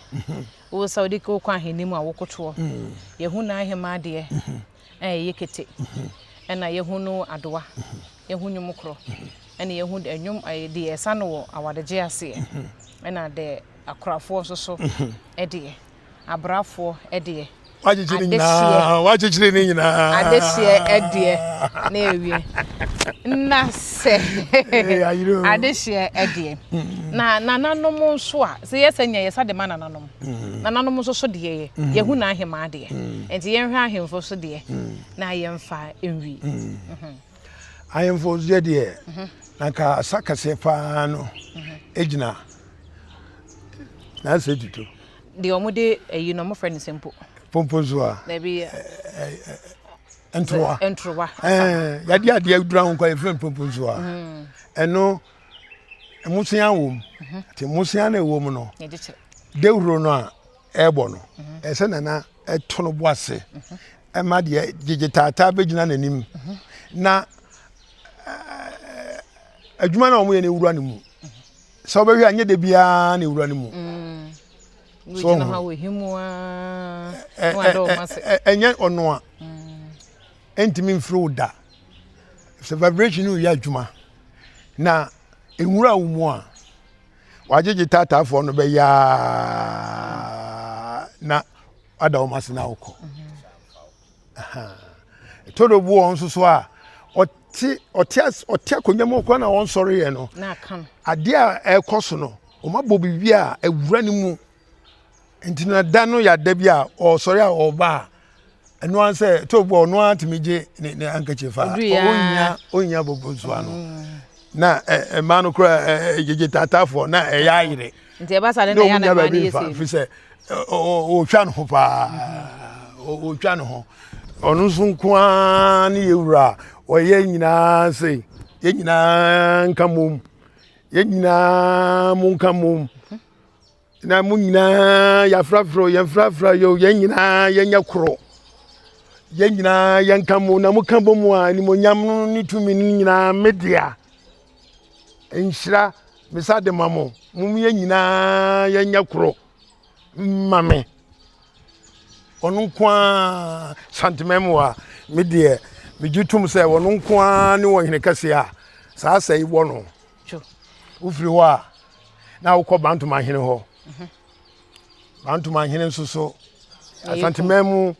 A: wo sɛ wode wokɔ ahenni mu a wokotoɔ yɛhu n'ahemaa deɛ a ɛyɛ kete ɛna yɛhunu adowa yɛhu nnwom korɔ ɛna yɛhu nnwom deɛ ɛsa no wɔ awadegye aseɛ ɛna deɛ akorafoɔ nso so deɛ abrafoɔ deɛ
B: wakyekyere nyinaa wakyekyere ne nyinaa
A: adehyeɛ deɛ na ewie na sɛ adehyeɛ deɛ na nananom nso a sɛ yɛ sɛ nyɛ yɛsa de ma nananom mm. Nananom nso so deɛ yɛ mm. yɛhu n'ahemaa deɛ mm. nti yɛnhwɛ ahemfo so deɛ na yɛmfa nwi. Mhm.
B: Ahemfo deɛ deɛ mhm. na nka asa kɛseɛ paa no mhm. gyina n'asɛ tutu.
A: Deɛ wɔn de ayi no wɔn frɛ no sɛ mpo.
B: Pompo nso a.
A: Dabi.
B: Ntorowa.
A: Ntorowa.
B: Ɛɛ yɛde adeɛ dura ho kɔ yɛfrɛ no pompo nso a. Ɛno. Mmosea wɔ mu. Nti mmosea no ɛwɔ mu no, dawuro no a ɛrebɔ no, ɛsɛ nana ɛto no bo ase ɛma deɛ gyegye taataa bɛgyina n'anim na adwuma no a wɔyɛ no ewura no mu. Sɛ wobɛhwɛ a nyɛ da biara na ewura no mu.
A: So
B: ɛnyɛ ɔno a ɛntumi mfiri wo da. Sɛ vibration no yɛ adwuma na nwura wo mu a, wagyegye taataafoɔ no bɛyɛ na ada wɔn ase na wokɔ. Ɛtɔ do bu wɔn nso so a ɔte ɔte ɔte akonnwa mu koraa na wɔnsɔre yɛ no. Adeɛ a ɛrekɔ so no, wɔn abɔ biribi a awura ne mu. Nti na da no yɛ ada bi a ɔresɔre a ɔreba a ɛno ara sɛ to bɔ ɔno ara tumi gye ne ne handkerchief a ɔnnya ɔnnya bobo nsoa no mm. na mmaa no kora gyegye taataafoɔ na ɛyɛ ayere
A: nti ɛba saa ne na ɛyɛ na mmaa no yɛ sɛ
B: fi sɛ ɔtwa ne ho paa ɔtwa ne ho ɔno nso nko ara ne yɛ wura ɔyɛ nyinaa sɛ yɛn nyinaa nka mom yɛn nyinaa mo nka mom Na mo nyinaa yɛafrafra o, yɛmfrafra yɛ o, yɛn nyinaa yɛnyɛ koro. Yɛn nyinaa yɛnka mo na moka bɔ mu a animonyam no ne tumi no nyinaa me dea. Nhyira mesa de ma mo. Mom yɛn nyinaa yɛnyɛ koro mma me. Ɔno nko ara santemɛmoa me deɛ megye tom sɛ ɔno nko ara ne ɔhene kɛseɛ a saa sɛ yi wɔ no. Wofiri hɔ a na wokɔ Bantoma hene hɔ. Mhm. Bantoma hene nso so Asanteman mu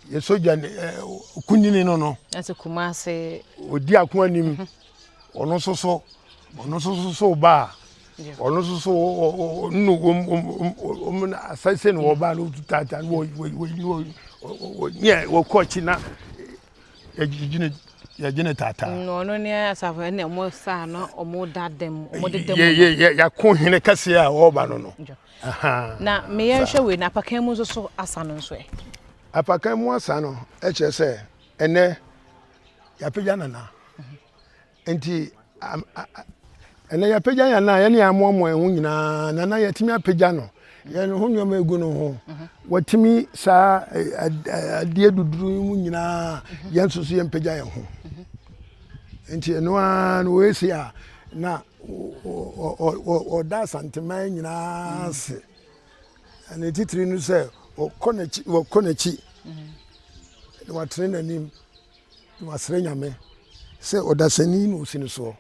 B: yɛ sogya eh, kunini no no.
A: Ɛsɛ Kumase.
B: Odi ako anim. Mhm. Ɔno nso so ɔno nso so so ba a. Ɔno nso so ɔno wɔn asase na wɔba no taataa no wɔ wɔ wɔ nyɛ wɔkɔ akyi na yɛgyina yɛgyina taataa.
A: Na ɔno ne asafo ɛna wɔn saa na wɔn da dɛm wɔn de dɛm.
B: Yɛ yɛ yɛ yɛako hene kɛseɛ a ɔreba no no.
A: Na meyɛ nhwɛ wei na apakan mu nso so asa no nso ɛ.
B: Apakan mu asa no kyerɛ sɛ ɛnɛ yɛapagya nana. Nti ɛnɛ yɛapagya yɛn a yɛne amoamoa yɛn ho nyinaa nana yɛatumi apagya no yɛn ho nneɛma egu no ho wɔatumi saa adeɛ duduru yi mu nyinaa yɛn nso so yɛmpagya yɛn ho nti ɛno ara no wɔasi a na ɔda Asanteman nyinaa ase ne titiri no sɛ ɔkɔ n'akyi wɔkɔ n'akyi na watene n'anim na wasrɛ Nyame sɛ ɔdasani na ɔsi no soɔ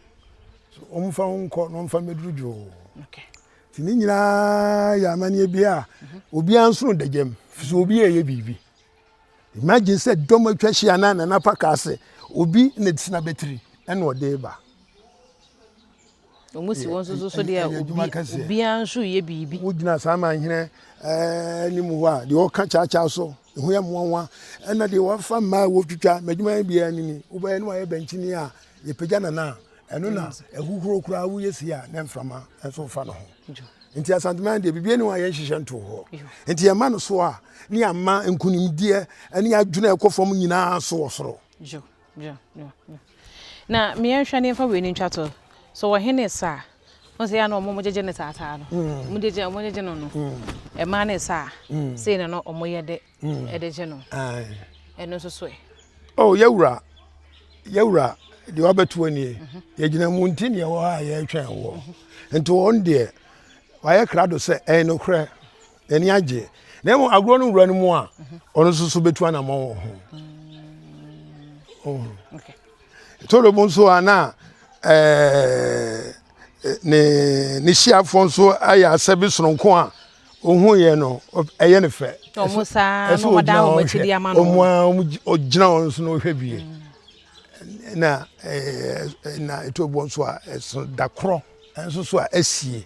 B: so ɔmfa wo nkɔ na ɔmfa mmɛduru dwoo nti ne nyinaa yɛ amanneɛ bi a obiara nsono dagyam fi sɛ obi ɛyɛ biribi. Imagine sɛ dɔm atwa ahyia na Nana Parker ase obi na tena bɛtiri ɛna ɔde ba.
A: Wɔn si wɔn nso so deɛ obi obiara nso yɛ biribi.
B: Wogyina saa manhene anim hɔ a deɛ ɔka kyaakyaa so ɛho yɛ mmoawa ɛna deɛ wafa mmaa a wɔtwitwa m'adwuma yɛ biara nini wobɛyɛ no wayɛ bɛnkyini a yɛpagya nana a ɛno na ɛhuhuro koraa woyɛ si a na mframa nso fa no ho. Nti Asanteman deɛ biribi ani hɔ a yɛnhyehyɛ ntoo hɔ. Nti yɛma no so a ne yɛama nkunimdiɛ ne adwene a ɛkɔ fam nyinaa so wɔ soro.
A: Jo, jo, jo, jo. Na meyɛnhwɛ ne yɛmfa wei no ntwa to. So ɔhene sa a, wɔn sɛ yɛ na wɔn gyegye ne taataa no. Wɔn gyegye wɔn gyegye no no. Mmaa ne sa a, sei na no wɔn yɛ de ɛde gye no. Ɛno nso so ɛ.
B: Oh, yɛwura, yɛwura deɛ wabɛto anie. Yɛgyina mu nti neɛ wɔ ha a yɛretwɛn wɔ. Nti wɔn deɛ wayɛ krado sɛ ɛyɛ nokorɛ n'ani agye. Na mmom agorɔ no wura no mu a ɔno nso so bɛtu anammɔn wɔ ho. Torobo nso a na ɛɛ ne ne hyiafoɔ nso ayɛ asɛ bi soronko a ohun yɛ no ɛyɛ ne fɛ.
A: Wɔn saa na wɔn dan wɔn akyi de ama no.
B: Wɔn a wɔgyina wɔn so na wɔhwɛ bie. Na ɛɛ na etoboɔ nso a ɛso da korɔ nso so a asie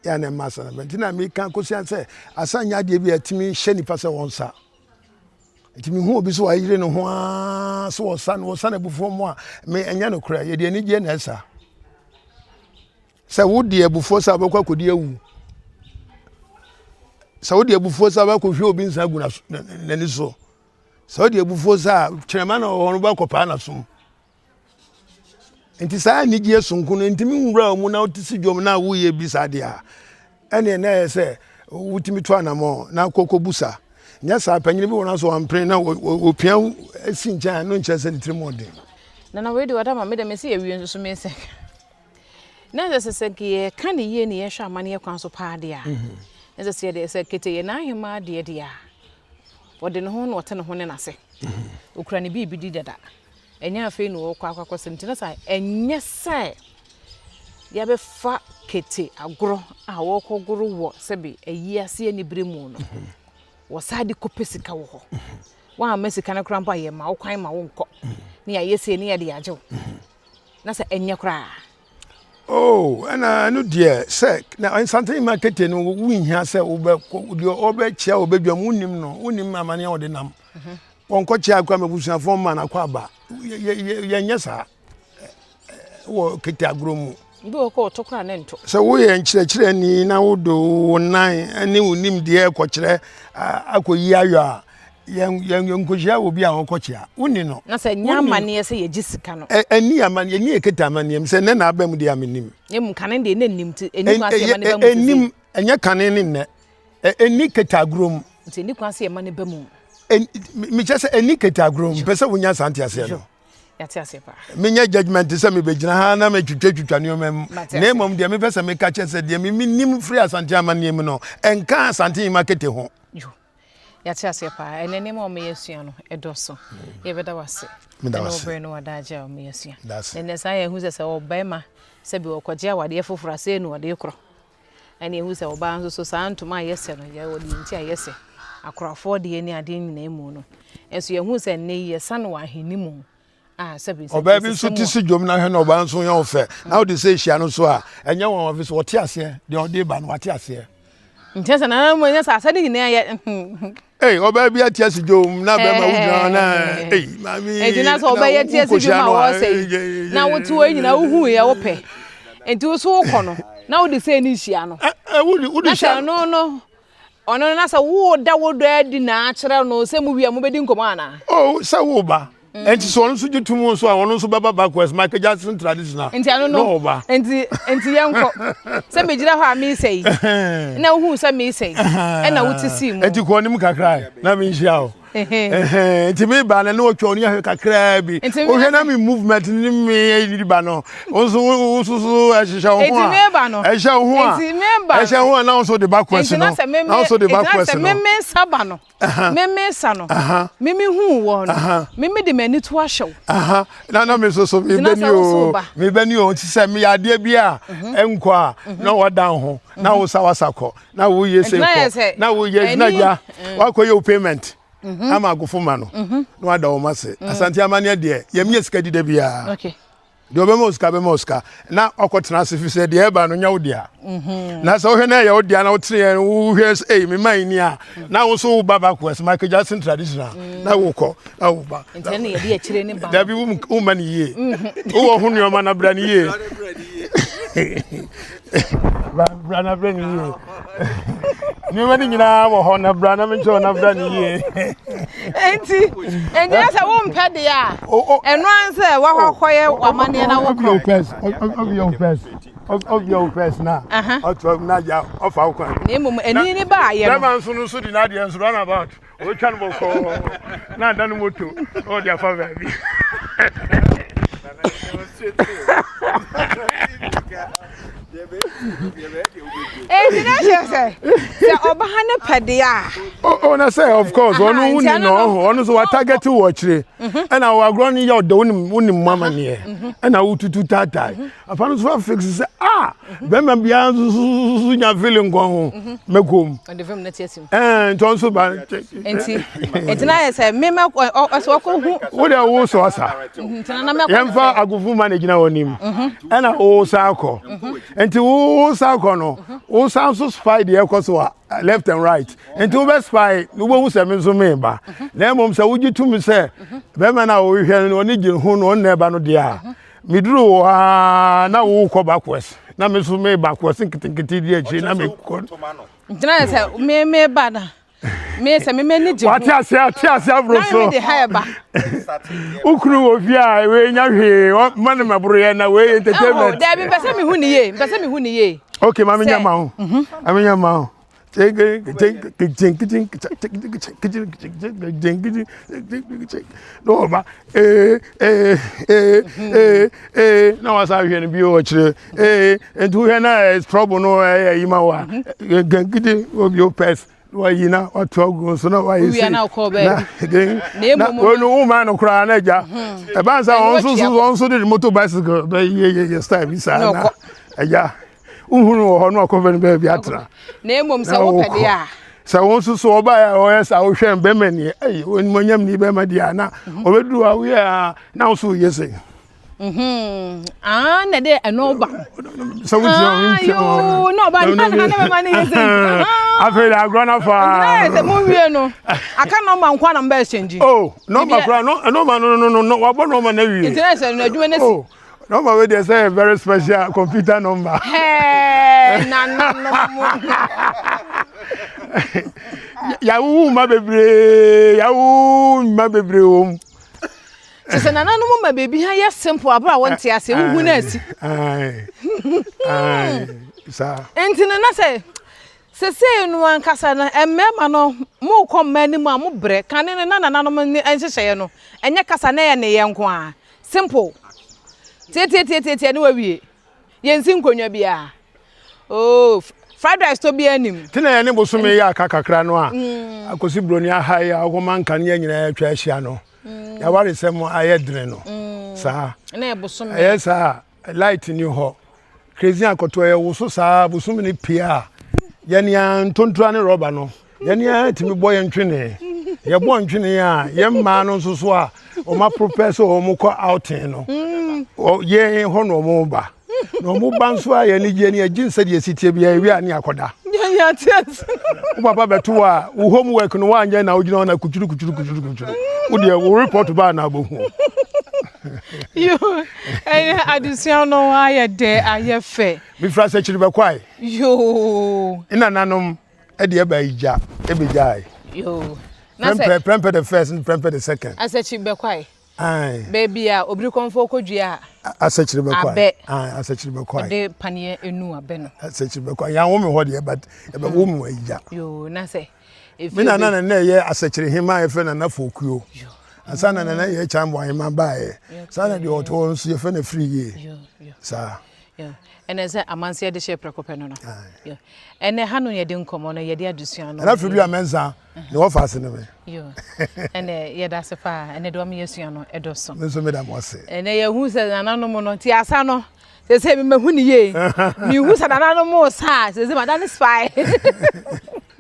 B: yɛ a na ɛma asa no nti na meka kɔsia sɛ asa nyɛ adeɛ bi a ɛtumi hyɛ nipa sɛ wɔn nsa. Nti mehu obi sɛ wayere ne ho ara sɛ wɔsa no wɔsa no abufuo mu a me ɛnyɛ nokorɛ yɛde anigyeɛ na ɛsa. Sɛ wode abufuo sɛ wobɛkɔ akɔdi awu sɛ wode abufuo sɛ wobɛkɔhwie obi nsa agu n'ani so sɛ wode abufuo sɛ a kyerɛma na ɔwɔ no wobɛkɔpaa n'asom nti saa anigyeɛ sonko no ntumi nwura mu na wote si dwom na woyɛ bi saa deɛ a ɛneɛ na ɛyɛ sɛ wotumi to anamɔ na kɔkɔbu sa nyɛ saa panyin bi wɔ no so wampene na wɔpia si nkyɛn a no nkyerɛ sɛ ne tirim ɔden.
A: Nana wei de wada ma me dɛ mesi awie nso so mesɛ na sɛ sɛ nka yɛka ne yie ne yɛhwɛ amanneɛ kwan so paa deɛ a mhm. na sɛ sɛ yɛde sɛ kete yɛ n'ahemaa deɛ deɛ a ɔde ne ho na ɔte ne ho ne n'ase mhm. okura ne biribi di dada ɛnyɛ afei na ɔkɔ akɔ akɔsɛm nti na sɛ ɛnyɛ sɛ yɛbɛfa kete agorɔ a wɔkɔgoro wɔ sɛbe ayi ase anibere mu no mhm. wɔsaa de kɔpɛ sika wɔ hɔ wɔamma sika no koraa mpo a yɛma wo kwan ma wonkɔ ne yɛayɛ sei ne yɛde agye wo na sɛ ɛnyɛ koraa.
B: Oh, ɛna ɛno deɛ sɛ na nsante ma kete no wonhia sɛ wobɛkɔ deɛ ɔbɛkyia wɔ badwam wonim no wonim amanneɛ a wɔde nam mhm. wɔnkɔkyia akɔ ama abusuafoɔ ma no akɔ aba yɛnyɛ saa wɔ kete agorɔ mu
A: Bi wɔ hɔ kɔ ɔto koraa ne nto.
B: Sɛ woyɛ nkyerɛkyerɛni na wode wo nan ne wo nimdeɛ kɔkyerɛ akɔyi ayɔ a, yɛnkɔhyia obi a ɔkɔkyea. Wonni no.
A: Na sɛ nyɛ amanneɛ sɛ yɛgye sika no.
B: Ɛnni amanneɛ, ɛnni ɛkete amanneɛ mu sɛ nnɛ na aba mu deɛ a mennim.
A: Mmom kane deɛ na nnim nti ɛnni kwan sɛ yɛma no ba mu
B: sisi. Ɛnnim, ɛnyɛ kane ne nnɛ. Ɛnni kete agorɔ mu.
A: Nti ɛnni kwan sɛ yɛma no ba mu.
B: Mekyɛ sɛ ɛnni kete agorɔ mu, mpɛ sɛ wonya saa nteaseɛ no.
A: Yɛate aseɛ paa.
B: Menyɛ judgement sɛ mebɛgyina ha na metwitwatwitwa nneɛma mu. Na mmom deɛ mepɛ sɛ meka kyerɛ sɛ deɛ menim firi Asante amanneɛ mu no, ɛnka Asante Hema Kete ho.
A: Yo. Yɛate aseɛ paa. Ɛnɛ nneɛma a wɔyɛ asua no, ɛdɔso. Yɛbɛda wo ase.
B: Meda wo ase.
A: Ɛne wo berɛ ne w'adagye a wɔyɛ asua. Na ɛnɛ saa yɛhu sɛ sɛ ɔbarima sɛbi ɔkɔgye awadeɛ foforɔ a, sei na ɔde korɔ. Ɛna yɛhu sɛ ɔbaa nso so saa ntoma a yɛsɛ no, yɛwɔ deɛ nti a yɛsɛ. Akorafoɔ deɛ ne adeɛ nyinaa mu no. Nso yɛhu sɛ nnɛ yi yɛsa no wɔ ahenni mu. Ah, sɛbi
B: sɛ Ɔbaa bi nso te si dwom na hwɛ na ɔbaa nso yɛ ɔfɛ na wode sɛ hyia no so a ɛnyɛ wɔn wɔfi so wɔte aseɛ deɛ ɔde ba no wate aseɛ.
A: Nkyɛn sɛ nana mu nyɛ sɛ asɛ ne nyinaa yɛ.
B: Ei ɔbaa bi ate ase dwom na bɛrima wo gyina hɔ na ei maame.
A: Eti na sɛ ɔbɛyɛ te ase dwom a wɔsɛ yi na wote hɔ nyinaa wohu yɛ wopɛ nti wo so wokɔ no na wode sɛ ne hyia no.
B: Ɛ ɛ wode wode
A: hyia. Na sɛ ɔno no Ɔno no na sɛ woreda wo dɔ adi na akyerɛ no sɛ mo wie a mobɛdi nkɔmmɔ anaa?
B: Oh, sɛ woreba. Mm. Nti sɛ ɔno nso gye tom nso a ɔno nso bɛba backwards Michael Jackson traditional.
A: Nti ɛno no.
B: Na ɔba.
A: Nti nti yɛnkɔ. Sɛ megyina hɔ a mesɛ yi. Na wohuu sɛ mesɛ yi. Ɛna wote sii mu.
B: Nti kɔ anim kakra na menhyia wo. Nti me ba no na ɔtwa ɔni ahwɛ kakraa bi. Wohwɛ na me movement ne me ba no. Wo nso wo nso so ɛhyehyɛ wo ho a. Ɛhyɛ wo ho a. Ɛhyɛ wo ho a na wo nso de ba kwasi no. Na wo nso de ba kwasi no.
A: Me me nsa ba no. Me me nsa no. Me me hu wɔ no. Me me de m'ani to ahyɛ
B: wo. Na na me nso so me bɛ ni o. Me bɛ ni o nti sɛ me yɛ adeɛ bi a ɛnkɔ a na wadan ho na wo sa wasa kɔ. na woyɛ sɛ kɔ na woyɛ na gya mm. wakɔyɛ wo payment mhm. ama agofo ma no mhm. na wada wɔn ase mm. Asante amanneɛ deɛ yɛm yɛ sika dida biara deɛ ɔbɛma wo sika bɛma wo sika na ɔkɔtena ase fi sɛ deɛ ɛba no nyɛ wo dea mhm. na sɛ wohwɛ na ɛyɛ wo dea na wotene yɛn wohwɛ sɛ ei mema yi ni a na wo nso woba backwards Michael Jackson traditional na wokɔ na woba dabi womma no yie wowɔ ho nneɔma na bra no yie Bra na brɛ ne yie. Nneɛma no nyinaa wɔ hɔ na bra na menkyerɛ na bra ne yie.
A: Enti, enti na sɛ wompɛ deɛ a, ɛno ara sɛ wakɔ akɔyɛ w'amanneɛ na wokɔ.
B: Ɔbi yɛ pɛs, ɔbi yɛ pɛs na ɔtɔ na gya ɔfa wo kwan.
A: Na mmom ani ne baayɛ no.
B: Bɛrima nso no nso de n'adeɛ nso run about. Ɔtwa no bɔkɔɔ na ada no moto na ɔde afa baabi.
A: Enti na kyerɛ sɛ sɛ ɔbaa no pɛ deɛ a.
B: O na sɛ of course ɔno wo ni na ɔho ɔno so wa target wɔ akyire mhm. ɛna wɔ agorɔ no yɛ ɔdɔ wonim wonim mu amaneɛ mhm. ɛna wotutu taataa mhm. Afa no so afix sɛ ah bɛrima biara nso so nya feeling nkɔ ho mɛkɔ mu.
A: Ɔde fam na ti asi mu.
B: Ɛɛ nti ɔnso ba.
A: Nti nti na yɛ sɛ mmɛma ɔsɛ ɔkɔ hu.
B: Wo deɛ wo sɔ asa. Yɛmfa agofo ma na gyina wɔn anim. Ɛna wo sa akɔ. Nti wo sa akɔ no wo sa nso spy deɛ ɛkɔ so a left and right. Nti wo bɛ spy wo bɛ hu sɛ me nso me ba. Na mmom sɛ wogye tum sɛ bɛrima no a wɔhwehwɛ no ɔne gye ho no ɔno na ɛba no deɛ a. Meduru hɔ aa na wokɔ backwards na me nso me backwards nketenkete di akyire na mekɔ.
A: Ntina yɛ sɛ me me ba na me sɛ me m'ani gye ho.
B: Wate ase ate ase aboro so.
A: Na me de ha ɛba.
B: Wokunu wɔ fie a wei nya hwee ma no mɛboro yɛ na wei entertainment.
A: Dabi mpɛ sɛ mehu ne yie mpɛ sɛ mehu ne yie.
B: Okay ma me nya ma ho. Ma me nya ma ho. Na ɔba ee ee ee ee ee na wasa ahwɛ no bio ɔkyerɛ ee nti wohwɛ na trouble no ɛyɛ yi ma wa gankidi obi o pɛs wayi na wato agu so na wayɛ
A: si na
B: na wɔn wo maa no koraa na agya ɛban sɛ wɔn nso so wɔn nso de motor bicycle bɛyɛ yɛ yɛ style bi saa na agya. Wohunu wɔ hɔ na wakɔfɛ no baabi atena.
A: Na mmom sɛ wopɛ deɛ a.
B: Sɛ wo nso so ɔbaeɛ a ɔyɛ saa wohwɛ bɛrima ni ayi onimonyam ni bɛrima deɛ a na mhm. ɔbɛduru a woyɛ a na wo so woyɛ sɛ.
A: Mhm. Ah, na de ɛno ba.
B: Sɛ wogyina wo ntwa.
A: Ayo, na ɔba na na na bɛma ne yɛ sɛ.
B: Afei de agorɔ no fa.
A: Ntina sɛ mo wie no. Aka nɔmba nko na mbɛ exchange.
B: Oh, nɔmba kora no nɔmba no no no wabɔ nɔmba na wie.
A: Ntina sɛ no adwuma no si.
B: Oh. Number wey dey say very special computer number.
A: Hey, na na no mo.
B: Yawo mma bebree, yawo mma bebree wɔ mu.
A: Kyɛ sɛ nananom ma baabi ha yɛ simple abere a wɔnte ase wohu no asi.
B: Saa.
A: Nti no na sɛ sesei no ankasa no mmarima no mokɔ mmaa anim a mobrɛ kane no na nananom nhyehyɛeɛ no ɛnyɛ kasa na ɛyɛ nneyɛɛ nko ara. Simple. Tiatiatiatiatia ne wawie. Yɛnsi nkonnwa biara. Oh, fried rice tɔ biara nim.
B: Ti na yɛne bosome yɛ aka kakra no a mm. akosi buroni aha yi a ɔkɔma nkanea nyinaa atwa ahyia no. Mm. Yɛawaresɛm ayɛ dene no. Mm. Saa. Ɛyɛ saa light ni hɔ. Crazy akɔtɔ yɛ woso saa bosome no pie a yɛne a ntontura ne rɔba no yɛne a tumi bɔ yɛn ntwene yɛbɔ ntwene a yɛn mmaa no nso so a Wɔn apropɛ sɛ wɔn kɔ outing no. Yɛn hɔ na wɔn ba. Na wɔn ba nso a yɛn ani gye ne yɛgye nsɛ deɛ esi tie bi yɛ ewi a ne akɔda. Wo papa bɛto wo a wo homework no woanyɛ na wogyina hɔ na kuturu kuturu kuturu kuturu. Wo deɛ wo report baa na abɛhu.
A: Yo, ɛyɛ adesua no ayɛ dɛ ayɛ fɛ.
B: Mefiri asɛkyiri bɛkwae.
A: Yoo.
B: Nananom ɛde ɛba igya ɛbɛgyae.
A: Yoo.
B: Prɛmpɛ prɛmpɛ the first and prɛmpɛ the second.
A: Asɛkyiri bɛkwae.
B: Aye.
A: Baabi a obirikɔmfoɔ kɔdua
B: a. Asɛkyiri bɛkwae.
A: Abɛ.
B: Aye, asɛkyiri bɛkwae.
A: Ɔde paneɛ enu abɛ no.
B: Asɛkyiri bɛkwae. Yɛn wo me hɔ deɛ but ɛbɛwo me wɔ igya.
A: Yoo na sɛ.
B: Me nana na na ɛyɛ asɛkyiri hema a yɛfrɛ nana Fokuo. Ansa na nana yɛ kyan bɔ ahema baeɛ. Saa na deɛ ɔtɔ hɔ nso yɛfrɛ no afiri yie. Saa.
A: Ɛnɛ sɛ amanseɛ de hyɛ prɛko pɛ no no. Ɛnɛ ha no yɛde nkɔmmɔ no yɛde adesua no.
B: Ɛna firi bi a mɛnsa ne wɔfa ase ne me.
A: Ɛnɛ yɛda ase paa ɛnɛ de wɔn yɛsua no ɛdɔ so.
B: Me nso meda mo ase.
A: Ɛnɛ yɛhu sɛ nananom no ti asa no sese mehu ne yie mehu sɛ nananom sa a sese mada ne spy.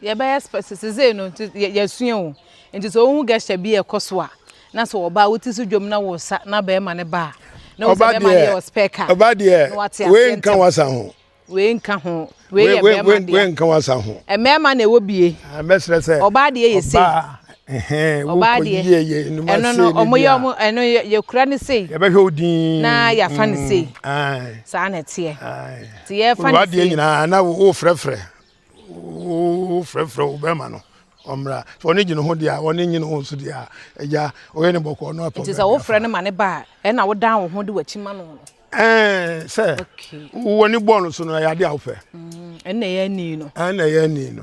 A: Yɛbɛyɛ sese no yɛsua o nti sɛ wohu gesture bi ɛkɔ so a na sɛ ɔbaa wote so dwom na wosa na bɛrima ne ba a na wo sɛ bɛrima ne yɛ wɔ spɛk a
B: ɔba deɛ wei nka wasa ho
A: wei nka ho wei yɛ bɛrima deɛ
B: wei nka wasa ho
A: mmarima na ɛwɔ bie
B: ah, mɛsrɛ sɛ
A: ɔbaa deɛ yɛ sei
B: ɔbaa deɛ
A: ɛno no ɔmo yɛ ɔmo ɛno yɛkura ne sei
B: yɛbɛhwɛ wo din
A: na yɛafa ne sei
B: mm,
A: saa na ɛteɛ nti yɛfa ne sei
B: deɛ nyinaa na wofrɛfrɛ wofrɛfrɛ wo bɛrima no ɔmmra sɛ ɔne gye ne ho deɛ a ɔne nye ne ho nso deɛ a agya ɔyɛ ne bɔkɔɔ no apɔ
A: nti sɛ wofrɛ no ma ne ba a ɛna wodan wo ho de w'akyi ma no no
B: ɛɛ sɛ w'ani bɔɔ no so no ɛyɛ adeɛ a wopɛ
A: mm, ɛnna ɛyɛ ani no
B: ɛnna ɛyɛ ani no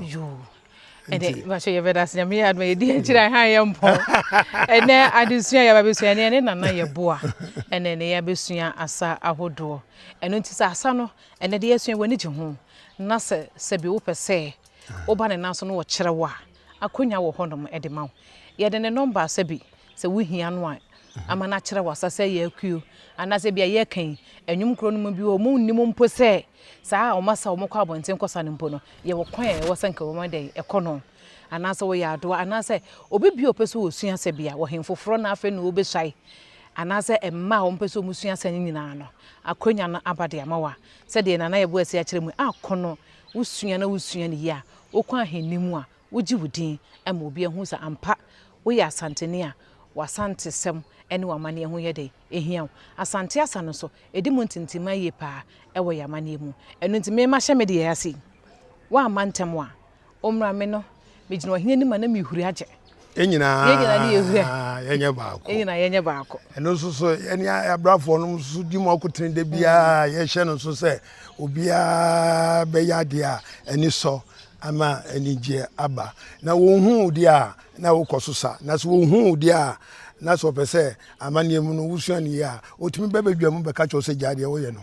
A: ɛnɛ bahyɛ yɛbɛda ase nyame yɛ adoma yɛdi akyiri a ha yɛ mpɔ ɛnɛ adesua yɛba bɛsua ɛnɛ ɛne nana yɛboa ɛnɛ ne yɛabɛsua asa ahodoɔ ɛno nti sɛ asa no ɛnɛ de yɛsua w'ani gye ho na sɛ sɛbi wopɛ sɛ woba ne nan so na wɔkyerɛ wo a, akonya wɔ hɔnom de ma wo. Yɛde ne nɔmba sɛbi sɛ wohia no a ama no akyerɛ wo asa sɛ yɛ akuo anaasɛ bi a yɛreka yi nnwom korɔ no mu bi wɔ wɔn nnim mpo sɛ saa a wɔn asa wɔn kɔ abɔnten kɔsa no mpo no yɛwɔ kwan a ɛwɔ sɛ nka wɔn dɛn ɛkɔ no anaasɛ wɔyɛ adoa anaasɛ obi bi a ɔpɛ sɛ ɔsua sɛ bi a wɔhen foforɔ na afei na wɔbɛsuae anaasɛ mmaa a wɔpɛ sɛ wɔsua asa no nyinaa no akonya no aba de ama wo a Sɛdeɛ Nana Yeboah asi akyerɛ mu yi, akɔnnɔ, wosua na wosua no yie a, wokɔ ahenni mu a, wogye wo din ma obi ahu sɛ ampa woyɛ Asanteni a w'Asantesɛm ne w'amanneɛ ho yɛ dɛn? Ɛhia wo. Asante asa no nso, ɛdi mu ntintimma yie pa ara wɔ yɛn amanneɛ mu. Ɛno nti me mahyɛ me deɛ ase yi, woamma ntɛm a, Ɔmmra me no, megyina ɔhene anim a na mehuri agye.
B: Yɛn nyinaa
A: yɛn nyinaa ne yɛhuri a.
B: Yɛnyɛ baako.
A: Yɛn nyinaa yɛnyɛ baako.
B: Ɛno nso so yɛne abrafoɔ no nso di mu akotene da biara yɛhyɛ no nso sɛ obiara bɛyɛ adeɛ a ani sɔ ama anigyeɛ aba. Na wɔhu wo deɛ a na wokɔ so sa. Na sɛ wɔhu wo deɛ a na sɛ ɔpɛ sɛ amanneɛ mu no wosua no yie a, ɔtumi ba badwa mu bɛka kyerɛ wo sɛ gyae deɛ woyɛ no.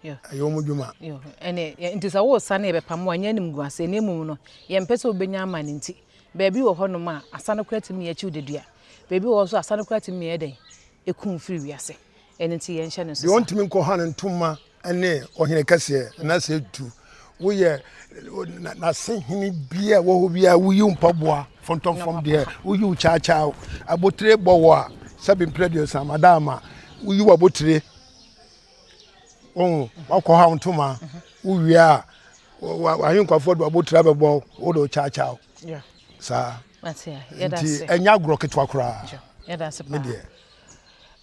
B: Ɛyɛ wɔn dwuma.
A: Ɛne nti sɛ woresa na yɛbɛpam wo a, nyɛ animguaseɛ na mmom no, yɛmpɛ sɛ wobɛnya amane nti. Baabi wɔ hɔnom a, asa no koraa tumi yɛ akyiw dadua. Baabi wɔ hɔ nso a, asa no koraa tumi yɛ dɛn? Ɛku wo firi wiase. Ɛno nti yɛnhyɛ no nso
B: Deɛ
A: saa.
B: ɔntumi nkɔha no ntoma ne ɔhene kɛseɛ anaasɛ etu. Woyɛ n'ase hene biara ɛwɔ hɔ biara, woyi wo mpaboa fɔntɔmfɔm deɛ, woyi wo kyaakyaa, abotire bɔ wo a, sɛbe mprɛ aduasa, madaama, woyi w'abotire. Wohu, wakɔhaw ntoma, wowie a, w'ahenkwafoɔ de w'abotire abɛbɔ wo de wokyaakyaaw. Saa. Nti ɛnyɛ agorɔ ketewa koraa.
A: Me deɛ.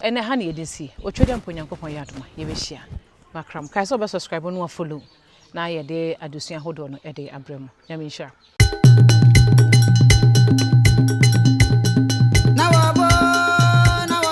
A: Ɛnɛ ha na yɛde si. Otwa dɛ mpo Nyankopɔn yɛ adoma yɛbɛhyia. Makram. Kae sɛ wobɛ subscribe no wa follow na yɛde adesua ahodoɔ no de abrɛ mu. Nyame nhyira.